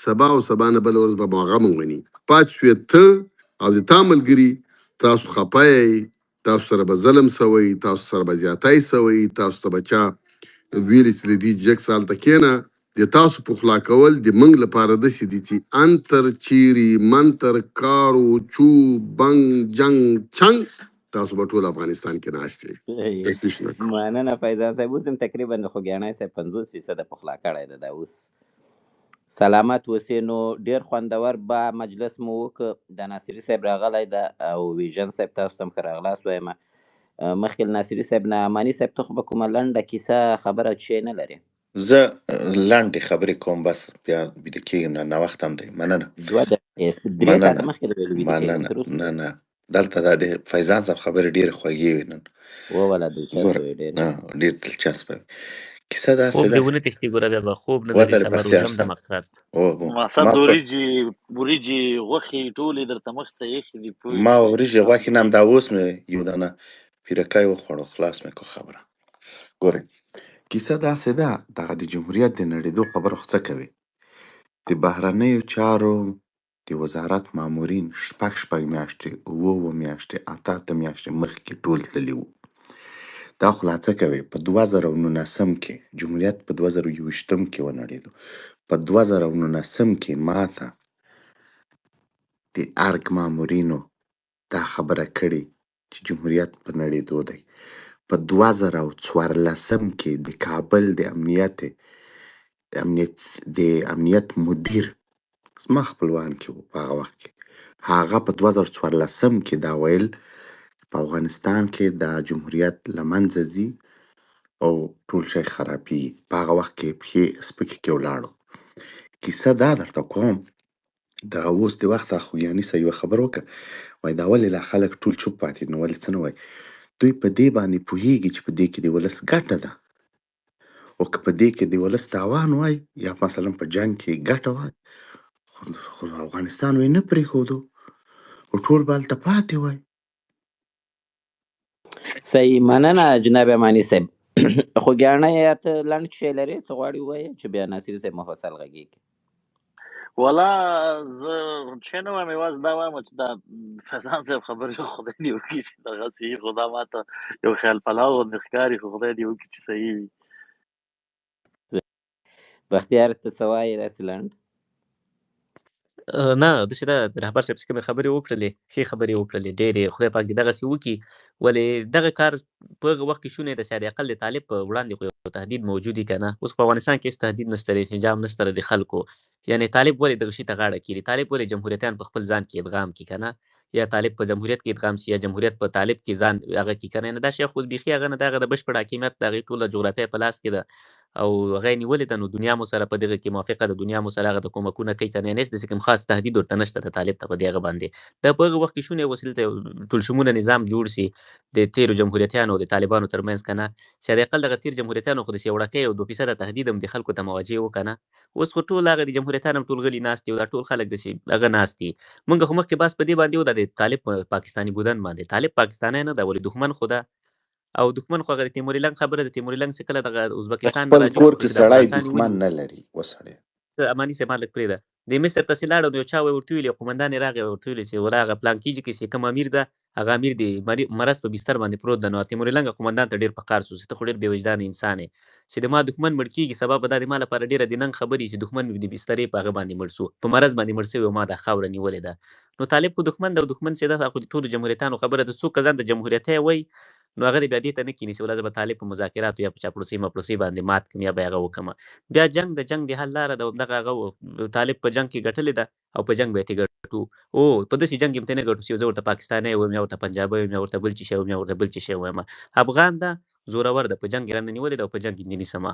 سبا او سبا نه بله ورځ به مو هغه هم مني. پاتې شوې ته او د تا ملګري، تاسو خفه یئ، تاسو سره به ظلم سوی، تاسو سره به زیاتی سوی، تاسو ته به چا ویلي چې له دې جګ سال ته کښېنه. د تاسو پخلا کول د موږ لپاره داسې دي چې انتر چیري منتر کارو چو بنګ جنګ چنګ، تاسو به ټول افغانستان کې ناست یئ. تشویش نه کوم. مننه فیضان صاحب. اوس هم تقریبا د خوږیاڼی صاحب 50% پخلا کړی دی. دا اوس سلامت اوسې. نو ډېر خوندور به مجلس مو وکړ. د ناصري صاحب راغلی ده او ویژن صاحب تاسو ته هم ښه راغلاست وایم. مخکې له ناصري صاحب نه اماني صاحب، ته خو به کومه لنډه کیسه خبره چې نه لرې؟ زه لنډې خبرې کوم بس، بیا ویده کېږم، نه ناوخته هم دی. مننه. 2 دقیقې 3 ساعته مننه مخکې د ویلي ویده کېږم مننه. تر اوسه. نه نه دلته دا د فیضان صاحب خبرې ډېرې خوږې وې نن. ووله دلچسپه ګوره وې ډېرې. ډېر دلچسپه وې. کیسه داسې خوب ده. دې ونه تښتي، ګوره بیا به خوب نه درځي، وتل سبا بختیار روژه هم د صاحب مقصد. او هو مقصد ما په وریجې، غوښې ټولې درته مخ ته ایښي دي، پوه ما شوې چې وریجې سم غوښې نم، دا اوس مې یو دانه پیرکای وخوړو، خلاص مې کو خبره. ګورئ، کیسه داسې ده، دغه د جمهوریت د نړېدو خبره خو څه کوي. د بهرنیو چارو د وزارت مامورین شپږ شپږ میاشتې، اووه اووه میاشتې، اته اته میاشتې مخکې ټول تللي وو. دا خو لا څه کوي، په 2019 کې جمهوریت په 2021 کې ونړېدو. په 2019 کې ماته د ارګ مامورینو دا خبره کړې چې جمهوریت په نړېدو دی. په 2014 کې د کابل د امنیت امنیت د امنیت مدیر زما خپلوان کې و په هغه وخت کې، هغه په 2014 کې دا ویل په افغانستان کې دا جمهوریت له منځه ځي او ټول شی خرابېږي. په هغه وخت کې پښې سپکې کې ولاړو. کیسه دا درته کوم، دغه اوس د وخت خوږیاڼي صاحب یوه خبره وکړه، وایي دا ولې دا خلک ټول چوپ پاتې دي، نو ولې څه نه وایي؟ دوی په دې باندې پوهیږي چې په دې کې د ولس ګټه ده، او که په دې کې د ولس تاوان وای یا مثلا په جنگ کې ګټه وای، خو افغانستان وی نه پرېښودو او ټول به هلته پاتې وای. صحیح، مننه جناب اماني صاحب. خوږیاڼی یا ته لنډ شی لرې، څه غواړې ووایې چې بیا ناصري صاحب مفصل غږېږي؟ ولا زه چې نه وایم، یوازې دا وایم چې دا فیضان صاحب خبرې خدای دې وکړي چې دغه صحیح، خو دا ماته یو خیال پلاو غوندې ښکاري، خو خدای دې وکړي چې صحیح وي. بختیار ته څه وایې داسې لنډ؟ نه، داسې ده، د رهبر صاحب چې کومې خبرې وکړلې، ښې خبرې وکړلې ډېرې، خدای پاک دې دغسې وکړي. ولې دغه کار په هغه وخت کې شونی دی چې حداقل د طالب په وړاندې خو یو تهدید موجود وي که نه. اوس په افغانستان کې هېڅ تهدید نشته دی، انسجام نشته دی د خلکو. یعنې طالب ولې دغه شي ته غاړه کېږي؟ طالب ولې جمهوریتیان په خپل ځان کې ادغام کړي که نه؟ یا طالب په جمهوریت کې ادغام شي یا جمهوریت په طالب کې ځان هغه کړي که نه. یعنې دا شی خو اوس بیخي هغه نه ده، هغه د بشپړ حاکمیت د هغې ټوله جغرافیا په لاس کې ده او هغه یې نیولې ده. نو دنیا مو سره په دغه کې موافقه ده، دنیا مو سره هغه د کومکونه کوي که نه. یعنې هېڅ داسې کوم خاص تهدید ورته نشته د طالب ته په دې هغه باندې. دا په هغه وخت کې شونی و چې دلته یو ټولشموله نظام جوړ شي د تېرو جمهوریتیانو او د طالبانو ترمنځ که نه، چې حداقل دغه تېر جمهوریتیانو خو داسې یو وړکی او 2% تهدید هم د خلکو ته مواجه و که نه. اوس خو ټول هغه د جمهوریتان هم ټول غلي ناست دي او دا ټول خلک داسې هغه ناست دي. مونږ خو مخکې بحث په دې باندې و، دا د طالب په پاکستاني بودن باندې، طالب پاکستانی نه ده ولې دښمن خو ده. او دښمن خو هغه د تیموري لنګ خبره ده، تیموري لنګ چې کله دغه په ازبکستان نه خپل راجګ کور شو کې پسې دا سړی خراسان یې دښمن ونیو. نه لري وسړی. ته اماني صاحب ما لږ پرېږده. د مصر پسې لاړ نو یو چا ورته ویل، یو قومندان یې راغی ورته ویل چې ولا هغه پلان کېږي کې چې کوم امیر ده، هغه امیر دی مرض په بستر باندې پروت ده. نو تیمور لنګ قومندان ته ډېر په قار سو چې ته خو ډېر بې وجدانه انسان یې، چې د ما دښمن مړ کېږي سبا به دا د ما لپاره ډېره د ننګ خبرې چې دښمن مې د بسترې په هغه باندې مړ سو، په مرض باندې مړ سوی او ما دا خاوره نیولې ده. نو طالب خو دښمن ده او دښمن چې ده خو د ټولو جمهوریتانو خبره ده. څوک که ځان د جمهوریتی وایي نو هغه دې بیا دې ته نه کښېني چې ولا زه به طالب په مذاکراتو یا په چاپړوسۍ ماپړوسۍ باندې مات کړم یا به یې هغه وکړم. بیا جنګ د جنګ د حل لاره ده، همدغه هغه و، طالب په جنګ کې ګټلې ده او په جنګ به یې ترې ګټو. او په داسې جنګ کې به ترې نه ګټو چې زه ورته پاکستانی وایم یا ورته پنجابی وایم یا ورته بل څه شی وایم یا ورته بل څه شی وایم. افغان ده، زورور ده، په جنګ یې رانه نیولې ده او په جنګ کې دې نیسم.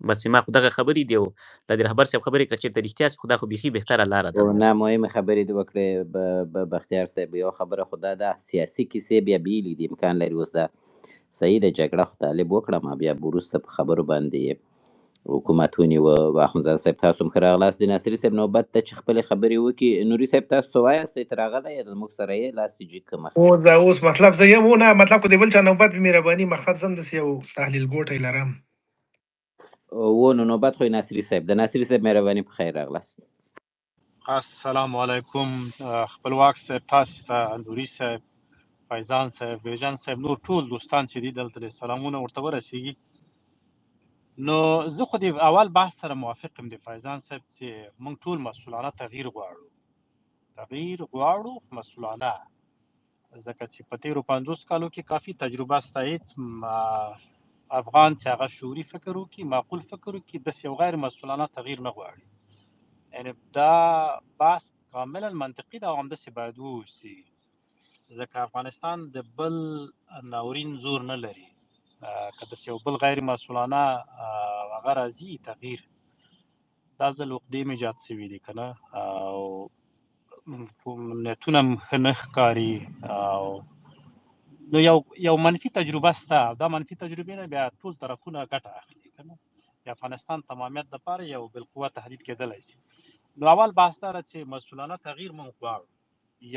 بس ما خو دغه خبرې دي او دا د رهبر صاحب خبرې که چېرته رښتیا شي خو دا خو بیخي بهتره لاره ده. او نه، مهمې خبرې دې وکړې بختیار صاحب. یو خبره خو دا ده، سیاسي کیسې بیا بېلې دي، امکان لري اوس دا صحیح ده جګړه خو طالب وکړه، ما بیا وروسته په خبرو باندې حکومت ونیوه. اخندزاده صاحب تاسو هم ښه راغلاست. د ناصري صاحب نوبت ته چې خپلې خبرې وکړي. نوري صاحب تاسو څه وایاست؟ ته راغلی یې، زموږ سره یې لاس یې جګ که مخکې. او دا اوس مطلب زه یم نه، مطلب که د بل چا نوبت به مهرباني، مقصد زم داسې یو تحلیل ګوټی لرم. و نو نوبت خو یې ناصري صاحب د ناصري صاحب مهرباني، په خیر راغلاست. السلام علیکم خپلواک صاحب، تاسو ته، نوري صاحب، فیضان صاحب، ویژن صاحب، نور ټول دوستان چې دي دلته دې سلامونه ورته ورسیږي. نو زه خو د اول بحث سره موافق یم د فیضان صاحب چې موږ ټول مسؤلانه تغییر غواړو، تغییر غواړو خو مسؤلانه، ځکه چې په تیرو 50 کالو کې کافي تجربه سته. هیڅ افغان چې هغه شعوري فکر وکړي، معقول فکر وکړي، داسې یو غیر مسؤلانه تغییر نه غواړي. یعنی دا بحث کاملا منطقي ده او همداسې باید واوسي، ځکه افغانستان د بل ناورین زور نه لري. که داسې یو بل غیر مسؤلانه هغه راځي تغییر، دا ځل عقدې مې ایجاد سوي دي که نه، او نیتونه هم ښه نه ښکاري. او نو یو منفي تجربه سته، دا منفي تجربې نه بیا ټول طرفونه ګټه اخلي که نه، د افغانستان تمامیت دپاره یو بالقوه تهدید کېدلی شي. نو اول بحث دا ده چې مسؤلانه تغییر موږ غواړو،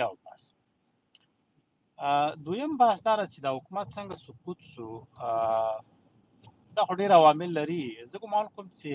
یو بحث. دویم بحث دا ده چې دا حکومت څنګه سقوط سو. دا خو ډېر عوامل لري. زه ګمان کوم چې